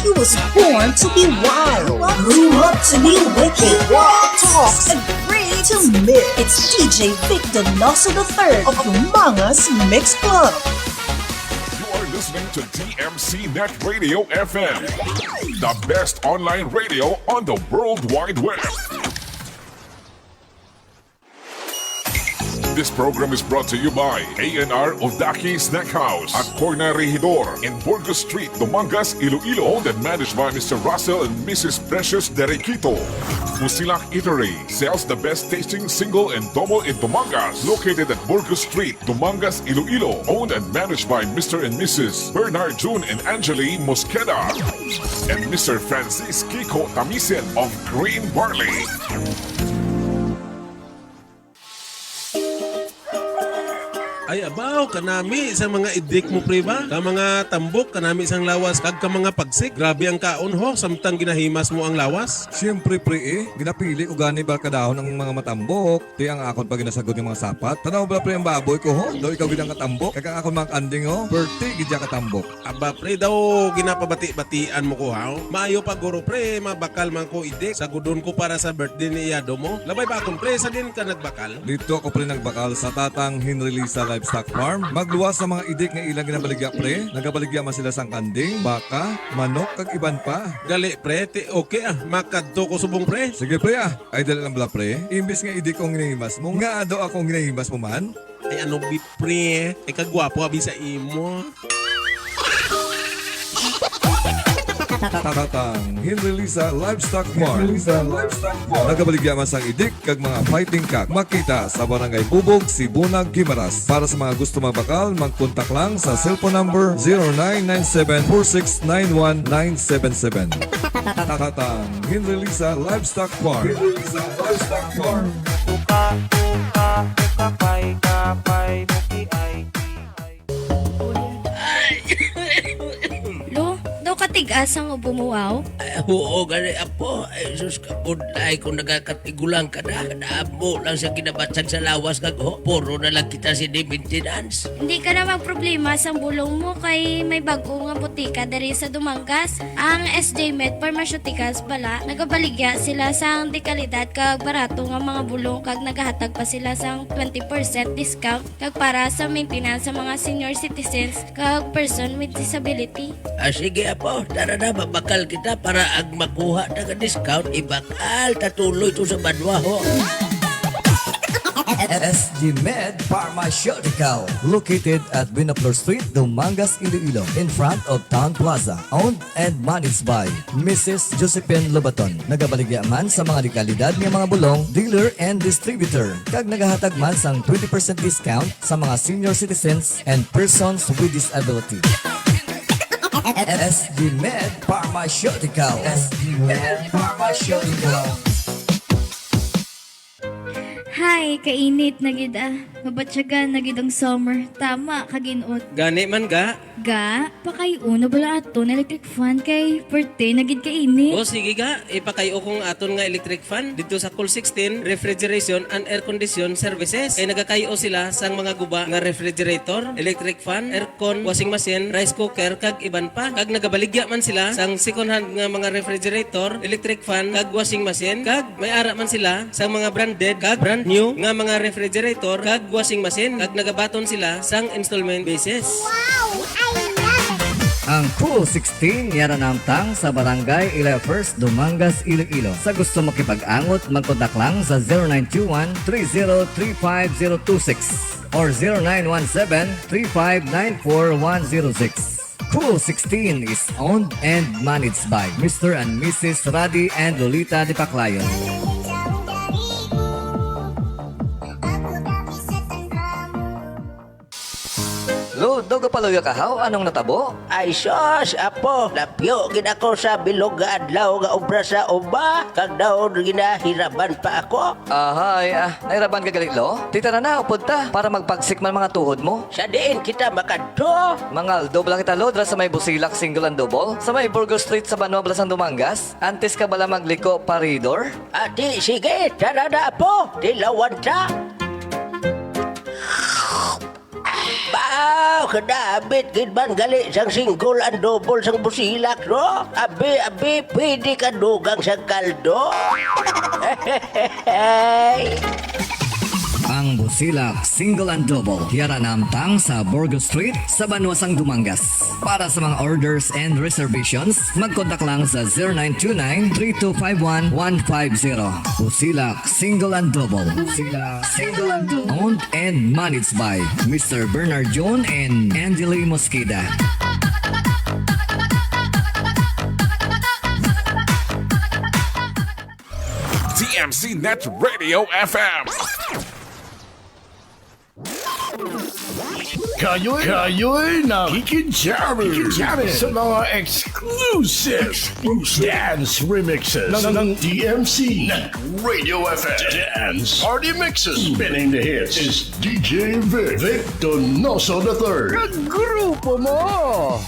He was born to be wild, grew up to be wicked, talks and free to mix. It's D J Vic Donoso the third of Mangas Mix Club. You are listening to D M C Net Radio F M, the best online radio on the World Wide Web. This program is brought to you by A N R Odaki Snack House at Corner Regidor in Burgos Street, Dumangas, Iloilo. Owned and managed by Mister Russell and Missus Precious Derequito. Musilak Eatery sells the best tasting single and double in Dumangas. Located at Burgos Street, Dumangas, Iloilo. Owned and managed by Mister and Missus Bernard June and Angeli Mosqueda and Mister Francis Kiko Tamisen of Green Barley. Ay, abaw, kanami sa mga idik mo, pre, ba? Ka mga tambok, kanami sang lawas, kag ka mga pagsik. Grabe ang kaon, ho, samtang ginahimas mo ang lawas. Siyempre, pre, eh. Ginapili ko gani ba kadahon ang mga matambok. Ti ang akon pa ginasagod nga mga sapat. Tanaw bala, pre, ang baboy ko, ho. Daw ikaw gid ang katambok. Kag ang akon mga kanding, ho. Perti gid ya katambok. Aba, pre, daw ginapabati-batian mo ko, ha? Maayo pa, guro, pre, mabakal man ko idik. Sagudon ko para sa birthday ni iyado mo. Labay ba akon, pre, sa din ka nagbakal? Dito ako, pre, nagbakal sa Tatang Henry Lisa Livestock Farm. Magluwas sa mga idik nga ilang ginabaligya, pre. Nagabaligya man sila sang kanding, baka, manok, kag iban pa. Gali, pre, ti okay, ah. Makadto ko subong, pre. Sige, pre, ah. Ay, dali lang bala, pre. Imbis nga idik kong ginahimas mo, nga ado akong ginahimas mo man. Ay, ano, bi, pre? Ay, kagwapo, abi, sa imo. Tatang Henry Lisa Livestock Farm. Nagabaligya man sang idik kag mga fighting cock. Makita sa Barangay Bubog, Sibunag, Guimaras. Para sa mga gusto magbakal, magkontak lang sa cellphone number zero nine nine seven four six nine one nine seven seven. Tatang Henry Lisa Livestock Farm. Henry Lisa Livestock Farm. Uka, uka, uka, pay, kapay, muki, ay, ay. Lo, daw katigas ang ubo mo, aw? Ay, oo, gani, apo. Ay, sus, kabudlay kung nagakatigulang ka na. Kadamo lang sa ginabatsag sa lawas kag, ho, puro na lang kita sini maintenance. Hindi ka na magproblema sang bulong mo kay may bag-o nga butika diri sa Dumangas. Ang S J Med Pharmaceuticals bala, nagabaligya sila sang dekalidad kag barato nga mga bulong kag nagahatag pa sila sang twenty percent discount kag para sa maintenance sa mga senior citizens kag person with disability. Ah, sige, apo. Tara na, mabakal kita para ang makuha na nga discount, ibakal ta tuloy to sa banwa, ho. S G Med Pharmaceutical, located at Buenaflor Street, Dumangas, Iloilo, in front of Town Plaza. Owned and managed by Missus Josephine Lobaton. Nagabaligya man sa mga dekalidad nga mga bulong, dealer and distributor, kag nagahatag man sang twenty percent discount sa mga senior citizens and persons with disability. S G Med Pharmaceutical. S G Med Pharmaceutical. Hay, kainit na gid, ah. Mabatyagan na gid ang summer. Tama ka, ginot. Gani man, ga. Ga, pakay-o na bala aton electric fan kay perte na gid kainit. O, sige, ga. Ipakay-o kong aton nga electric fan dito sa Cool sixteen Refrigeration and Air Condition Services. Kay nagakay-o sila sang mga guba nga refrigerator, electric fan, aircon, washing machine, rice cooker, kag iban pa. Kag nagabaligya man sila sang second hand nga mga refrigerator, electric fan, kag washing machine, kag may ara man sila sang mga branded kag brand new nga mga refrigerator kag washing machine, kag nagabaton sila sang installment basis. Wow! I love it! Ang Cool sixteen yara namtang sa Barangay Ilaya First, Dumangas, Iloilo. Sa gusto makipag-angot, magkontak lang sa zero nine two one three zero three five zero two six or zero nine one seven three five nine four one zero six. Cool sixteen is owned and managed by Mister and Missus Radi and Lolita de Paclayon. Lo, daw gapaluya ka, haw? Anong natabo? Ay, sus, apo, napyo gid ako sa bilog nga adlaw nga obra sa uma, kag daw ginahiraban pa ako. Ahay, ah, nahiraban ka gali, lo? Tita na na, upod ta, para magpagsik man mga tuhod mo. Sa diin kita makadto? Mangaldo bala kita, lo, dira sa may Busilak single and double, sa may Burgos Street sa Banwa, Blasang Dumangas. Antes ka bala magliko, paridor? Ati, sige, tara na, apo, tilawan ta. Baw, kadabit gid man gali sang single and double sang Busilak, no? Abi, abi, pwede ka dugang sang kaldo. Ang Busilak Single and Double, yara namtang sa Burgos Street, sa Banwa sang Dumangas. Para sa mga orders and reservations, magkontak lang sa zero nine two nine three two five one one five zero. Busilak Single and Double. Busilak Single and Double. Owned and managed by Mister Bernard John and Angeli Mosqueda. T M C Net Radio F M. Kayo'y, kayo'y nakikijammer, nakikijammer sa mga exclusive, exclusive dance remixes ng, ng D M C, ng Radio F M Dance Party Mixes. Spinning the hits is D J Vic, Vic Donoso the third. Kagrupo mo!